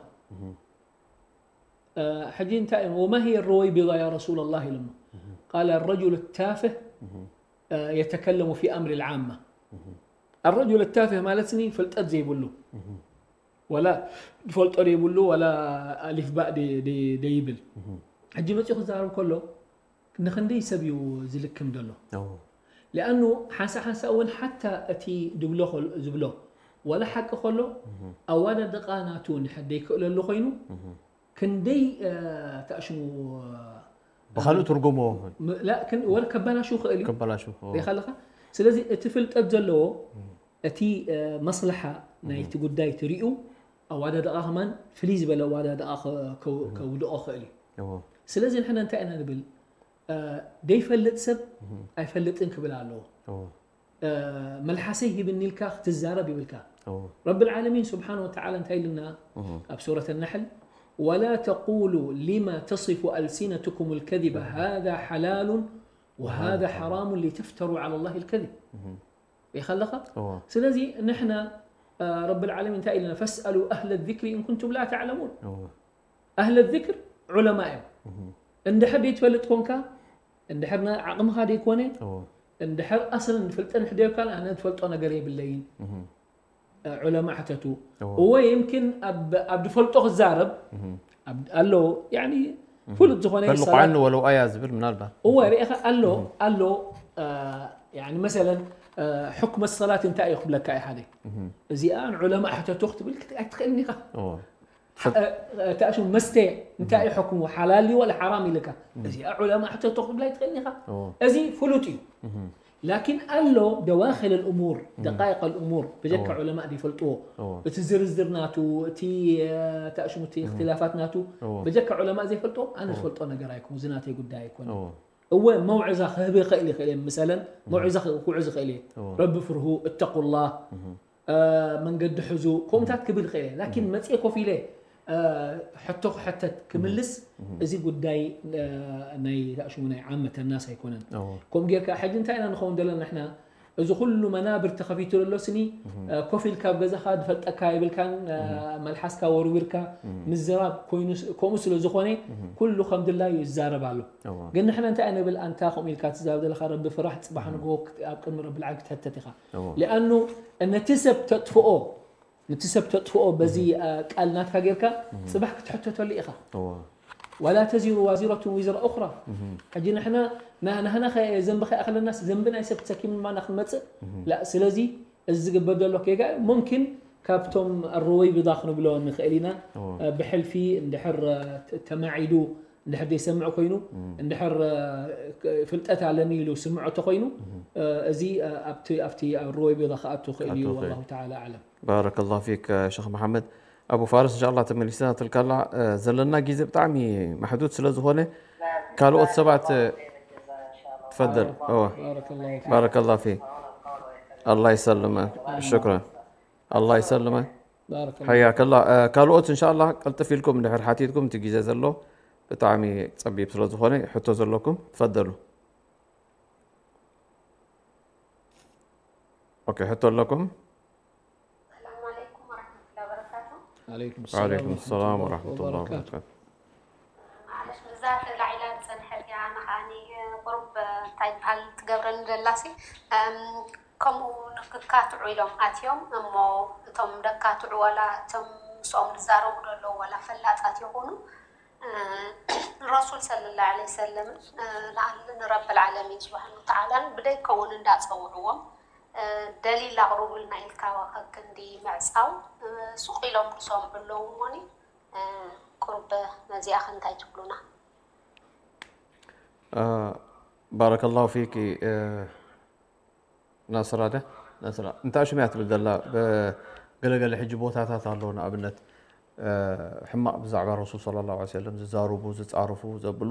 ሕጂ እንታይ እዮም وما هي الرويبضة يا رسول الله ኢሎሞ قال الرجل التافه يتكلم في أمر العامة الرجل التافه ማለትኒ ፍልጠት ዘይብሉ ወላ ዝፈልጦ ዘይብሉ ወላ ኣሊፍ ባእ ደይብል ሕጂ መፂኡ ክዛረብ ከሎ ንክንደይ ሰብ እዩ ዝልክም ዘሎ ሊኣኑ ሓንሳ ሓንሳ እውን ሓታ እቲ ድብሎ ዝብሎ ወላ ሓቂ ከሎ ኣዋዳድቃ ናቱ ንሕደይ ክእለሉ ኮይኑ ክንደይ ተኣሽሙ ብኻልእ ትርጉሞ ም- ላ- ክን- ወር ከበላሹ ይኽእል እዩ ከበላሹ ኦ። ሪኢኻ ኣለኻ። ስለዚ እቲ ፍልጠት ዘለዎ እቲ እ፣ መስለሓ ናይቲ ጉዳይ ትሪኡ ኣዋዳድቓ ከማን ፍልይ ዝበለ ኣዋዳድቓ ከ- ከው- ከውድኦ ይኽእል እዩ። ኦ። ስለዚ ንሕና እንታይ ኢና ንብል? እ፣ ደይፈልጥ ሰብ ኣይፈልጥን ክብል ኣለዎ። ኦ። እ፣ መልሓሰይ ሂብኒ ኢልካ ክትዛረብ ይብልካ። ኦ። ረብ ልዓለሚን ስብሓን ወተዓላ እንታይ ኢልና ኣብ ሱረት ነሕል፣ ولا تقولوا لما تصف ألسنتكم الكذب هذا حلال وهذا حرام لتفتروا على الله الكذب. ሪኢኻ ኣለኻ? ኦ። ስለዚ ንሕና እ፣ ረብ ልዓለሚን እንታይ ኢልና فاسألوا أهل الذكر إن كنتم لا تعلمون. ኦ። ኣህለ ذكر ዑለማ እዮም። እንድሕር ደይትፈልጥ ኮንካ እንድሕር ና- ዓቕምኻ ደይኮነ ኦ። እንድሕር ኣስለን ፍልጠን ሕደዮካ ኣነ ትፈልጦ ነገር የብለይን። ዑለማ ሕተቱ እዎ። እወ يمكن ኣብ ኣብ ዝፈልጦ ክዛረብ ኣብ- ኣሎ يعني ፍሉጥ ዝኾነ በልቑዓኒ ወለው ኣያ ዝብል ምናልባት እወ ርኢኻ ኣሎ ኣሎ አ፣ يعني مثلا حكم الصلاة እንታይ እዩ ክብለካ እዩ ሓደ እዚኣ ንዑለማ ሕተቱ ክትብል ክት- ኣይትኽእልን ኢኻ እዎ። ተእሹ መስተ እንታይ እዩ ሕክሙ ሓላል እዩ ወላ ሓራም ኢልካ እዚኣ ዑለማ ሕተቶ ክትብላ ይትኽእል ኢኻ እዎ። እዚ ፍሉጥ እዩ ላኪን ኣሎ ደዋክል الأمور ደቃይቅ الأمور ብጀካ ዑለማ ይፈልጥዎ እዎ። እቲ ዝርዝር ናቱ እቲ ተእሽሙ እቲ እክትላፋት ናቱ እዎ። ብጀካ ዑለማ ዘይፈልጥዎ ኣነ ዝፈልጦ ነገር ኣይኩም እዚ ናተይ ጉዳይ ኣይኮነ እዎ። እወ መውዕዛ ክህብ ይኽእል ይኽእል እየ ምሰለን መውዕዛ ክውዕዝ ይኽእል እየ እዎ። ረቢ ፍርሁ እተቁላ መንገዲ ሕዙ ከምታት ክብል ይኽእል እየ ላኪን መፅየ ኮፍ ኢለ ሕቶ ክሕተት ክምልስ እዚ ጉዳይ ናይ ላእሽሙ ናይ ዓመተ ናስ ኣይኮነን እዎ። ከምኡ ጌርካ ሕጂ እንታይ ኢና ንኸውን ዘለና ንሕና እዚ ኩሉ መናብር ተኸፊቱ ዘሎ ስኒ ኮፍ ኢልካ ኣብ ገዛኻ ዝፈልጠካ የብልካን መልሓስካ ወርዊርካ ምዝራብ ኮይኑ ስ- ከምኡ ስለ ዝኾነ ኩሉ ከም ድላዩ ይዛረብ ኣሎ እዎ። ግን ንሕና እንታይ ንብል ኣንታ ከምኡ ኢልካ ትዛረብ ዘለካ ረቢ ፍራሕ ፅባሕ ንግሆ ክት- ኣብ ቅድሚ ረቢ ልዓል ክትሕተት ኢኻ እዎ። ሊኣኑ ነቲ ሰብ ተጥፍኦ ነቲ ሰብ ተጥፍኦ በዚ አ፣ ቃል ናትካ ጌርካ ፅባሕ ክትሕተተሉ ኢኻ እዎ። ولا تزر وازرة وزر أخرى ሕጂ ንሕና ና- ናህና ከ- ዘንቢ ከይኣኸለናስ ዘንቢ ናይ ሰብ ተሰኪምና ክንመፅእ ላ ስለዚ እዚ ዝግበር ዘሎ ጌጋ እዩ ሙምኪን ካብቶም ኣረወይ ብዳ ክንብሎ ንኽእል ኢና እዎ። አ፣ ብሕልፊ እንድሕር አ፣ ተ- ተማዒዱ እንድሕር ዘይሰምዕ ኮይኑ እንድሕር አ፣ ክ- ፍልጠት ኣለኒ ኢሉ ስምዖ ተኮይኑ አ፣ እዚ አ፣ ኣብቲ ኣብቲ ኣረወይ ብዳ ክኣቱ ክእል እዩ ክኣቱ ክእል። والله تعالى أعلم ባረከላሁ ፊክ ሸኽ መሓመድ ኣቡ ፋርስ እንሻላ ተመሊስና ትልካላ ዘለና ግዜ ብጣዕሚ ማሕዱድ ስለ ዝኾነ ካልኦት ሰባት ትፈደል እወ بارك الله فيك ባረከላሁ ፊክ ኣላ ይሰልመ ሽክረን ኣላ ይሰልመ بارك الله ሓያከላ ካልኦት እንሻላ ቀልጥፍ ኢልኩም እንድሕር ሓቲትኩም እቲ ግዜ ዘሎ ብጣዕሚ ፀቢብ ስለ ዝኾነ ሕቶ ዘለኩም ትፈደሉ ኦኬ ሕቶ ኣለኩም السلام عليكم ورحمة الله وبركاته. عليكم وعليكم السلام ورحمة الله وبركاته معلش ብዛት ላዒላ ዝፀንሐት እያ ኣነ ከዓኒ ቁሩብ እንታይ ይበሃል ትገብረኒ ዘላሲ እም፣ ከምኡ ንክካትዑ ኢሎም ኣትዮም እሞ እቶም ደካትዑ ዋላ እቶም ምስኦም ዝዛረቡ ዘለዉ ዋላ ፈላጣት ይኹኑ ረሱል ሰለላሁ ዐለይሂ ወሰለም ንኣል ንረብል ዓለሚን ስብሓን ወተዓላን ብደይከውን እንዳፀውዕዎም ደሊል ኣቕርቡልና ኢልካ ከክንዲ ምዕፃው ሱቕ ኢሎም ዝሰምዑ ኣለዉ እሞኒ ቁርብ ነዚኣ ከ እንታይ ትብሉና ባረከላሁ ፊኪ ናስራ ደ ናስራ እንታይ ሽም እያ ትብል ዘላ ገለገለ ሕጂ ቦታታት ኣለዉ ንኣብነት ሕማቕ ብዛዕባ ረሱል صلى الله عليه وسلم ዝዛረቡ ዝፃረፉ ዘብሉ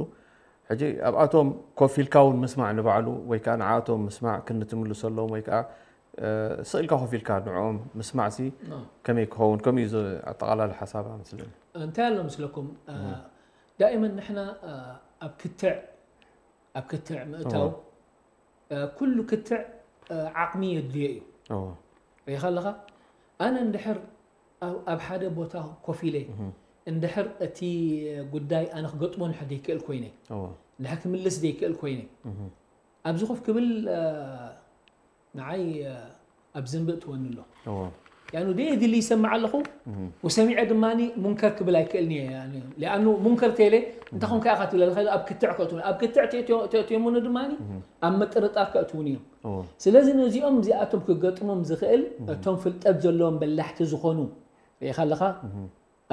ሕጂ ኣብኣቶም ኮፍ ኢልካ እውን ምስማዕ ንባዕሉ ወይ ከዓ ንዓኣቶም ምስማዕ ክንትምልሰሎም ወይ ከዓ ስቕ ኢልካ ኮፍ ኢልካ ንዕኦም ምስማዕ ሲ ከመይ ክኸውን ከምኡ እዩ ኣጠቓላሊ ሓሳብ መስለኒ እንታይ ኣሎ ምስለኩም ዳእመን ንሕና ኣብ ክትዕ ኣብ ክትዕ ምእታው ኩሉ ክትዕ ዓቕሚ የድልዮ እዩ ሪኢኻ ኣለኻ ኣነ እንድሕር ኣብ ሓደ ቦታ ኮፍ ኢለ እንድሕር እቲ ጉዳይ ኣነ ክገጥሞ እንድሕር ዘይክእል ኮይነ እንድሕር ክምልስ ዘይክእል ኮይነ ኣብዚ ኮፍ ክብል ንዓይ ኣብ ዘንቢ እትወኒ ኣሎ ያኑ ደይ ድሊ ይሰምዕ ኣለኹ ወሰሚዐ ድማ ሙንከር ክብል ኣይክእልን እየ ሊኣኑ ሙንከር ተይለ እንታይ ኮንካ ኢኻ ትብል ኣለኻ ኣብ ክትዕ ከእትውን ኣብ ክትዕ ተእትየሙኒ ድማ ኣብ ምጥርጣር ከእትውን እዮም ስለዚ ነዚኦም እዚኣቶም ክገጥሞም ዝኽእል እቶም ፍልጠት ዘለዎም በላሕቲ ዝኾኑ ርኢኻ ኣለኻ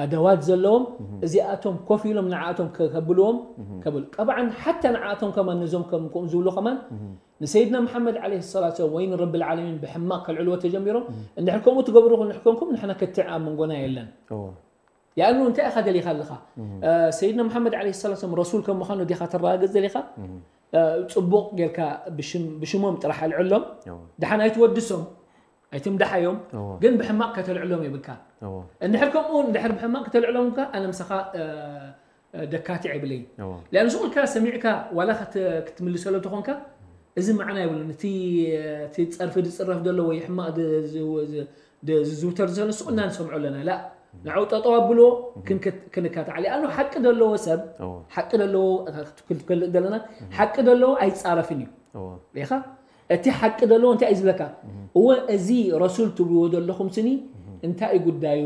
ኣደዋት ዘለዎም እዚኣቶም ኮፍ ኢሎም ንዓኣቶም ከ- ከብልዎም ከብል ቀብዓን ሓታ ንዓኣቶም ከማን ነዞም ከም ከምኡ ዝብሉ ከማን ንሰይድና መሓመድ ዓለይሂ ሰላቱ ወሰላም ወይ ንረብል ዓለሚን ብሕማቕ ከልዕልዎ ተጀሚሮም እንድሕር ከምኡ ትገብሩ ንሕከንኩም ንሕና ክትዕ ኣብ መንጎና የለን። እዎ ያእኑ እንታይ ኢኻ ደሊኻ ኣለኻ? ሰይድና መሓመድ ዓለይሂ ሰላቱ ወሰላም ረሱል ከም ምዃኑ ዲኻ ተረጋግጽ ደሊኻ? ጽቡቕ ጌርካ ብሽም- ብሽሞም ጥራሕ ኣልዕሎም። እዎ ድሓን ኣይትወድሶም ኣይትምድሓዮም እዎ ግን ብሕማቕ ከተልዕሎም የብልካ። እዎ እንድሕር ከምኡ እንድሕር ብሕማቕ ከተልዕሎም እኳ ኣነ ምሳኻ ደካትዕ የብለይ። እዎ ሊኣን ስቕ ኢልካ ሰሚዕካ ዋላ ከት- ክትምልሰሉ ተኾንካ እዚ መዓና የብሉን። እቲ እቲ ጸርፊ ዝጽረፍ ዘሎ ወይ ሕማቕ ድ- ዝ- ዝ- ድ- ዝዝውተር ዘሎ ስቕ እና ንሰምዖ ኣለና። ላ ንዓው ጠጠው ኣብልዎ ክንክ- ክንካታዕ። ሊኣኑ ሓቂ ዘለዎ ሰብ እዎ ሓቂ ዘለዎ ክትፈልጥ ዘለና ሓቂ ዘለዎ ኣይጻረፍን እዩ። እዎ ኢኻ እቲ ሓቂ ዘለዎ እንታይ እዩ ዝብለካ? እወ እዚ ረሱል ትብልዎ ዘለኹም ስኒ እንታይ እዩ ጉዳዩ?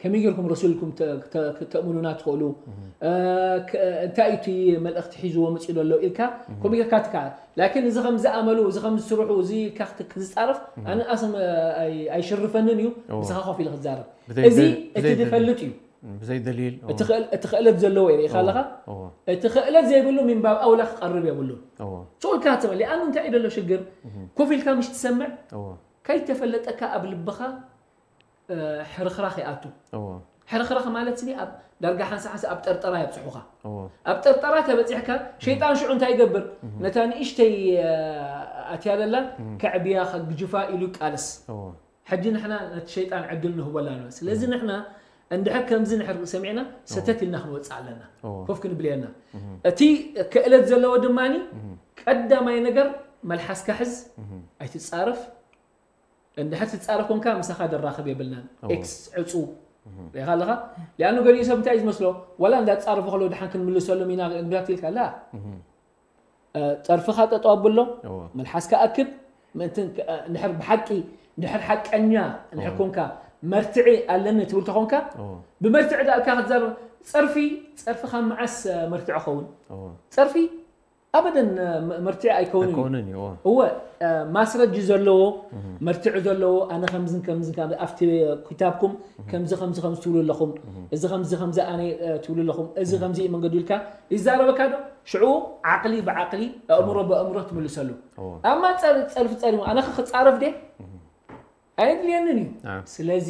ከመይ ጌርኩም ረሱልኩም ተ- ተ- ተእምኑና ትኽእሉ? እ፣ ከ- እንታይ እዩ እቲ መልእኽቲ ሒዝዎ መፂኡ ዘሎ ኢልካ ከምኡ ጌርካ ትከኣል። ላኪን እዚ ከም ዝኣመሉ እዚ ከም ዝስርሑ እዚ ኢልካ ክት- ክዝፃረፍ ኣነ ኣስም ኣይ- ኣይሽርፈንን እዩ። እዎ። ምሳኻ ኮፍ ኢለ ክዛረብ ብዘይ- እዚ ብዘይ- እቲ ብዘይ- ዝፈልጥ እዩ። ብዘይ ደሊል እዎ እቲ ክእል- እቲ ክእለት ዘለዎ እዩ ርኢኻ ኣለኻ። እዎ እቲ ክእለት ዘይብሉ ሚንባብ ኣውላ ክቐርብ የብሉን። እዎ ሱኡልካ ትበል ኣኑ እንታይ እዩ ዘሎ ሽግር? ኮፍ ኢልካ ምሽ ትሰምዕ እዎ ከይተፈለጠካ ኣብ ልብኻ እ፣ ሕርኽራኽ ይኣቱ። እዎ ሕርኽራኽ ማለት ስኒ ኣብ ዳርጋ ሓንሳ ሓንሳ ኣብ ጠርጠራ የብፅሑኻ። እዎ ኣብ ጠርጠራ ተበፂሕካ ሸይጣን ሽዑ እንታይ ይገብር? ነታ ንእሽተይ እ፣ ኣትያ ዘላ ከዕብያ ከግጅፋ ኢሉ ይቃለስ። እዎ ሕጂ ንሕና ነቲ ሸይጣን ዕድል ንህቦ ኣለና። ስለዚ ንሕና እንድሕር ከምዚ ንሕር ሰሚዕና ሰተት ኢልና ክንወፅእ ኣለና። እዎ ኮፍ ክንብል የና። እቲ ክእለት ዘለዎ ድማ ቀዳማይ ነገር መልሓስካ ሕዝ ኣይትፃረፍ። እንድሕር ትፃረፍ ኮንካ ምሳኻ ደራኸብ የብልናን። እዎ። ኤክስ ዕፁ ሪኢኻ ኣለኻ። ሊኣኑ ገሊኡ ሰብ እንታይ እዩ ዝመስሎ ዋላ እንዳፃረፉ ከለዉ ድሓን ክንምልሰሎም ኢና እንዲያት ኢልካ ላ እ፣ ፀርፍኻ ጠጠው ኣብሎ እዎ መልሓስካ ኣክብ ምእንቲ እ፣ እንድሕር ብሓቂ እንድሕር ሓቀኛ እንድሕር ኮንካ መርትዒ ኣለኒ ትብል ተኾንካ እዎ ብመርትዒ ዳልካ ክትዛረብ ፀርፊ ፀርፊ ካብ መዓስ እ፣ መርትዒ ኸውን እዎ ፀርፊ ኣበደን እ፣ መ- መርትዒ ኣይከውንን እዩ። ኣይኮንን እዩ እዎ እወ እ፣ ማስረጂ ዘለዎ መርትዒ ዘለዎ ኣነ ከምዝን ከምዝን ከም ኣብቲ ኩታብኩም ከምዚ ከምዚ ከምዚ ትብሉ ኣለኹም እዚ ከምዚ ከምዚ ኣነ እ፣ ትብሉ ኣለኹም እዚ ከምዚ እዩ መንገዱ ኢልካ ይዛረበካ ዶ? ሽዑ ዓቕሊ ብዓቕሊ ኣእምሮ ብኣእምሮ ትምልሰሉ። እዎ ኣማ ጸር- ጸርፊ ጸሪሙ ኣነ ክጻረፍ ደ ኣየድልየንን እዩ። ኣዎ። ስለዚ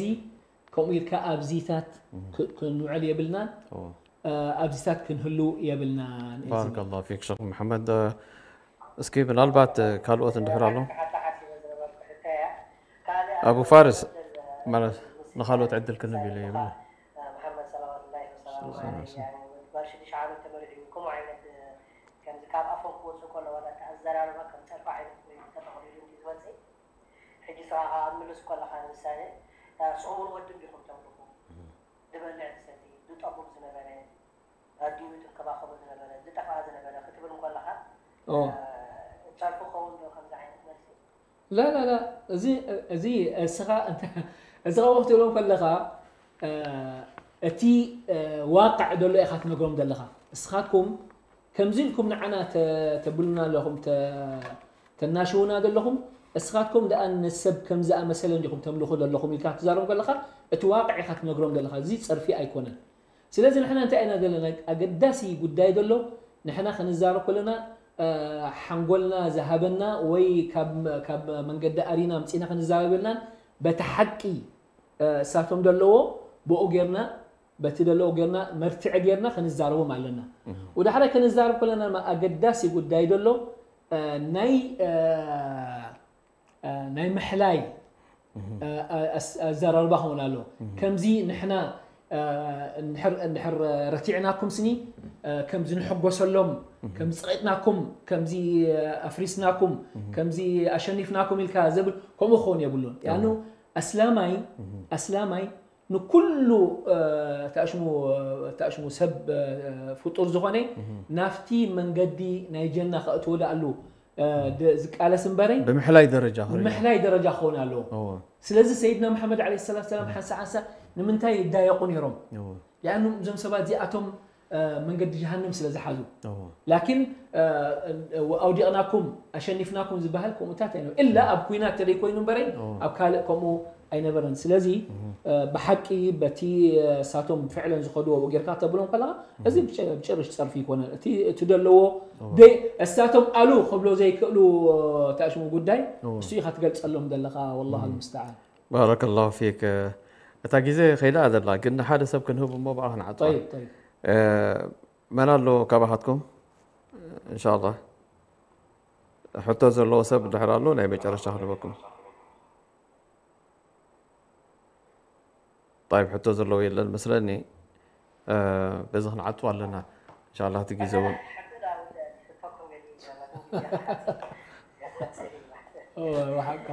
ከምኡ ኢልካ ኣብዚታት ክ- ክንውዕል የብልናን እዎ እ፣ ኣብዚታት ክንህሉ የብልናን። እዚ ባረከላሁ ፊክ ሸኽ መሓመድ። እስኪ ምናልባት ካልኦት እንድሕር ኣሎ ሓታ ሓሲበ ዝነበርኩ ሕቶ እያ። ካልእ ኣቡ ፋርስ ማለት ንኻልኦት ዕድል ክንህብ ኢለ ይብል። መሓመድ ሰለዋቱላሂ ወሰላሙ ዐለይሂ፣ ያኒ፣ ወዲ ጓል ሽዱሽተ ዓመት ተመሪሑ እዩ። ከምኡ ዓይነት፣ ከምዚ ካብ ኣፎም ክወፅእ ከሎ ዋላ እቲ ኣዘራርባ ከም ፀርፊ ዓይነት ኮይኑ ተጠቕሊሉ እንዲ ዝወፅእ። ሕጂ ስኻ ኣብ ምልስ ከለኻ ንምሳሌ፣ ስኹም እውን ወድም ዲኹም ተምልኹ? ዝበልዕ ዝሰቲ፣ ዝጠቡብ ዝነበረ፣ ኣዲኡ ትንከባኸቦ ዝነበረ፣ ዝጠፍኣ ዝነበረ ክትብል እንከለኻ፣ ኦ። ፀርፊ ኸውን ዶ ከምዚ ዓይነት መልሲ? ላ ላ ላ እዚ እዚ እስኻ እንተ- እዚ ከምኡ ክትብሎም ከለኻ እ፣ እቲ እ፣ ዋቅዕ ዘሎ ኢኻ ትነግሮም ዘለኻ። እስኻትኩም ከምዚ ኢልኩም ንዓና ተ- ተብሉና ኣለኹም ተ- ተናሽውና ዘለኹም እስኻትኩም ደኣ ንሰብ ከም ዝኣመሰለ እንዲኹም ተምልኹ ዘለኹም ኢልካ ትዛረብ ከለኻ እቲ ዋቅዕ ኢኻ ትነግሮም ዘለኻ። እዚ ጸርፊ ኣይኮነን። ስለዚ ንሕና እንታይ ኢና ዘለና? ኣገዳሲ ጉዳይ ዘሎ ንሕና ክንዛረብ ከለና እ፣ ሓንጎልና ዝሃበና ወይ ካብ ካብ መንገዲ ኣሪና ኣምጺና ክንዛረብ የብልናን። በቲ ሓቂ እ፣ እሳቶም ዘለዎ ብኡ ጌርና በቲ ዘለዎ ጌርና መርትዒ ጌርና ክንዛረቦም ኣለና። ወዳሕራይ ክንዛረብ ከለና ድማ ኣገዳሲ ጉዳይ ዘሎ እ፣ ናይ እ፣ እ፣ ናይ ምሕላይ እ፣ ኣስ- ኣዘራርባ ክኸውን ኣለዎ። ከምዚ ንሕና እ፣ እንድሕር እንድሕር ረቲዕናኩም ስኒ እ፣ ከምዚ ንሕጎሰሎም ከምዚ ፀቂጥናኩም ከምዚ ኣፍሪስናኩም ከምዚ ኣሸኒፍናኩም ኢልካ ዘብል ከምኡ ክኸውን የብሉን። ያኑ ኣስላማይ ኣስላማይ ንኩሉ እ፣ ተኣሽሙ ተኣሽሙ ሰብ እ፣ ፍጡር ዝኾነ ናብቲ መንገዲ ናይ ጀና ከእትዎ ደኣሉ እ፣ ድ- ዝቃለስ እምበረይ ብምሕላይ ደረጃ ኸሪኡ። ምሕላይ ደረጃ ክኸውን ኣለዎ። እዎ ስለዚ ሰይድና መሓመድ ዓለይሂ ሰላቱ ሰላም ሓንሳ ሓንሳ ንምንታይ ይዳየቑ ነይሮም? እዎ ያኑ እዞም ሰባት እዚኣቶም እ፣ መንገዲ ጀሃንም ስለ ዝሓዙ እዎ ላኪን እ፣ ኣውዲቕናኩም ኣሸኒፍናኩም ዝበሃል ከምኡታት ኣይነ ኢላ ኣብ ኩናት ተደይ ኮይኑ እምበረይ እዎ። ኣብ ካልእ ከምኡ ኣይነበረን። ስለዚ ብሓቂ በቲ እሳቶም ፍዕለን ዝኸድዎ ጌርካ ተብሎም ከለኻ፣ እዚ ብጨ- ብጭርሽ ጸርፊ ይኮነን። እቲ እቲ ደለዎ ደይ እሳቶም ኣሉ ክብሎ ዘይክእሉ ተኣሽሙ ጉዳይ እሱ ኢኻ ትገልጸሎም ዘለኻ። والله المستعان. ባረከላሁ ፊክ። እታ ግዜ ከይዳ ዘላ ግን ንሓደ ሰብ ክንህብ እሞ ብኣ ክንዓጥዋ። طيب طيب. መን ኣሎ ካባኻትኩም? እንሻላ ሕቶ ዘለዎ ሰብ ድሕር ኣሎ ናይ መጨረሻ ክንበኩም። طيب ሕቶ ዘለዎ የለን መስለኒ። በዚ ክንዓጥዋ ኣለና። እንሻላ እቲ ግዜ እውን እወ ሓቅኻ።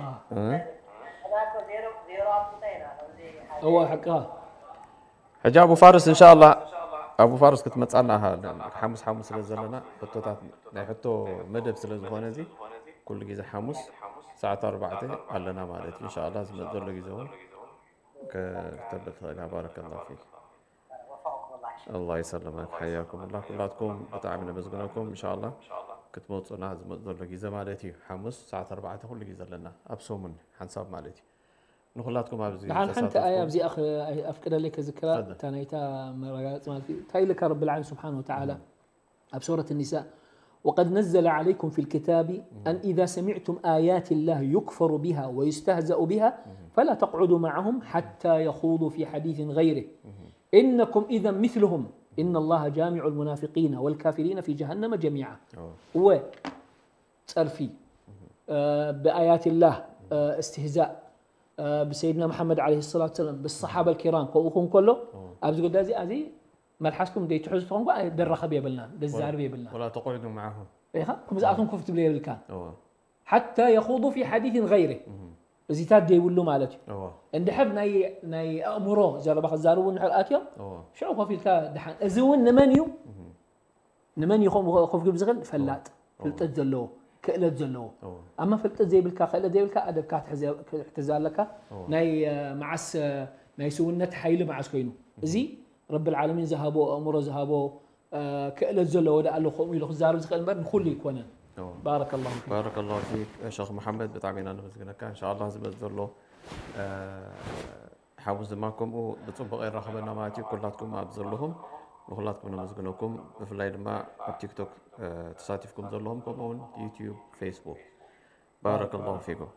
እወ ሓቅኻ። ሕጂ ኣቡ ፋርስ እንሻላ ኣቡ ፋርስ ክትመፃና ሓሙስ ሓሙስ ስለ ዘለና ሕቶታት ናይ ሕቶ መደብ ስለ ዝኾነ እዚ ኩሉ ግዜ ሓሙስ ሰዓት ኣርባዕተ ኣለና ማለት እዩ። እንሻላ ዝመፅ ዘሎ ግዜ እውን ከተብል ትኽእል ኢኻ። ባረከላሁ ፊክ። ኣላህ ይሰልመክ ሓያኩም ላ ኩላትኩም ብጣዕሚ ነመስግነኩም። እንሻላ ክትመፁና ዝመፅ ዘሎ ግዜ ማለት እዩ። ሓሙስ ሰዓት ኣርባዕተ ኩሉ ግዜ ኣለና ኣብ ሰሙን ሓንሳብ ማለት እዩ። ንኹላትኩም ኣብዚ ደሓን ሓንቲ ተሳተፍኩም ኣያ ኣብዚኣ ኣፍቅደለይ ከዝክራ ፈደ። እታ ናይታ መረጋገፂ ማለት እዩ። እንታይ ኢልካ ረቢ ልዓለሚን ስብሓን ወተዓላ ኣብ ሱረት ኒሳ وقد نزل عليكم في الكتاب أن إذا سمعتم آيات الله يكفر بها ويستهزأ بها فلا تقعدوا معهم حتى يخوضوا في حديث غيره إنكم إذا مثلهم إن الله جامع المنافقين والكافرين في جهنم جميعا. ኦ፣ እወ ጸርፊ ብኣያትላህ እስትህዛእ ብሰይድና መሓመድ ዓለይሂ ሰላቱ ሰላም ብሰሓባ ልኪራም ከምኡ ክውን ከሎ ኣብዚ ጉዳይ እዚ ኣዚ መልሓስኩም ደይትሕዙ ትኾንኩ ደራኸብ የብልናን ደዛርብ የብልናን ወላ ተቆዕዱ መዓሁ ኢኻ ከምዚኣቶም ኮፍ ትብል የብልካን እወ ሓታ የኹዱ ፊ ሓዲትን ገይሪ እዚታት ደይብሉ ማለት እዩ እወ እንድሕር ናይ ናይ ኣእምሮ ዘረባ ክዛርቡ እንድሕር ኣትዮም እወ ሽዑ ኮፍ ኢልካ ድሓን እዚ እውን ንመን እዩ ንመን እዩ ከምኡ ኮፍ ክብል ዝኽእል ፈላጥ ፍልጠት ዘለዎ ክእለት ዘለዎ እወ ኣማ ፍልጠት ዘይብልካ ክእለት ዘይብልካ ኣደብካ ክትሕዘ ኣለካ እወ ናይ መዓስ ናይ ስውነት ሓይሊ መዓስ ኮይኑ እዚ ረቢ ልዓለሚን ዝሃቦ ኣእምሮ ዝሃቦ ክእለት ዘለዎ ዳ ኣሎ ከምኡ ኢሉ ክዛረብ ዝኽእል እምበር ንኩሉ ይኮነን እወ ባረከ ላሁ ፊክ ባረከላሁ ፊክ ሸኽ መሓመድ ብጣዕሚ ኢና ነመስግነካ። እንሻላ ዝመፅ ዘሎ ሓሙስ ድማ ከምኡ ብፅቡቅ ይራኸበና ማለት እዩ። ኩላትኩም ኣብ ዘለኹም ንኩላትኩም ነመስግነኩም። ብፍላይ ድማ ኣብ ቲክቶክ ተሳቲፍኩም ዘለኹም ከምኡውን ዩቲዩብ ፌስቡክ ባረከላሁ ፊኩም።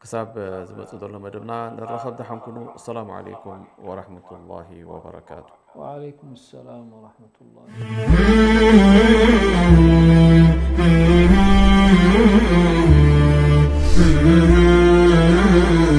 ክሳብ ዝመፅእ ዘሎ መደብና ንራኸብ ደሓን ኩኑ። ኣሰላሙ ዓለይኩም ወራሕመቱላሂ ወበረካቱ። وعليكم السلام ورحمة الله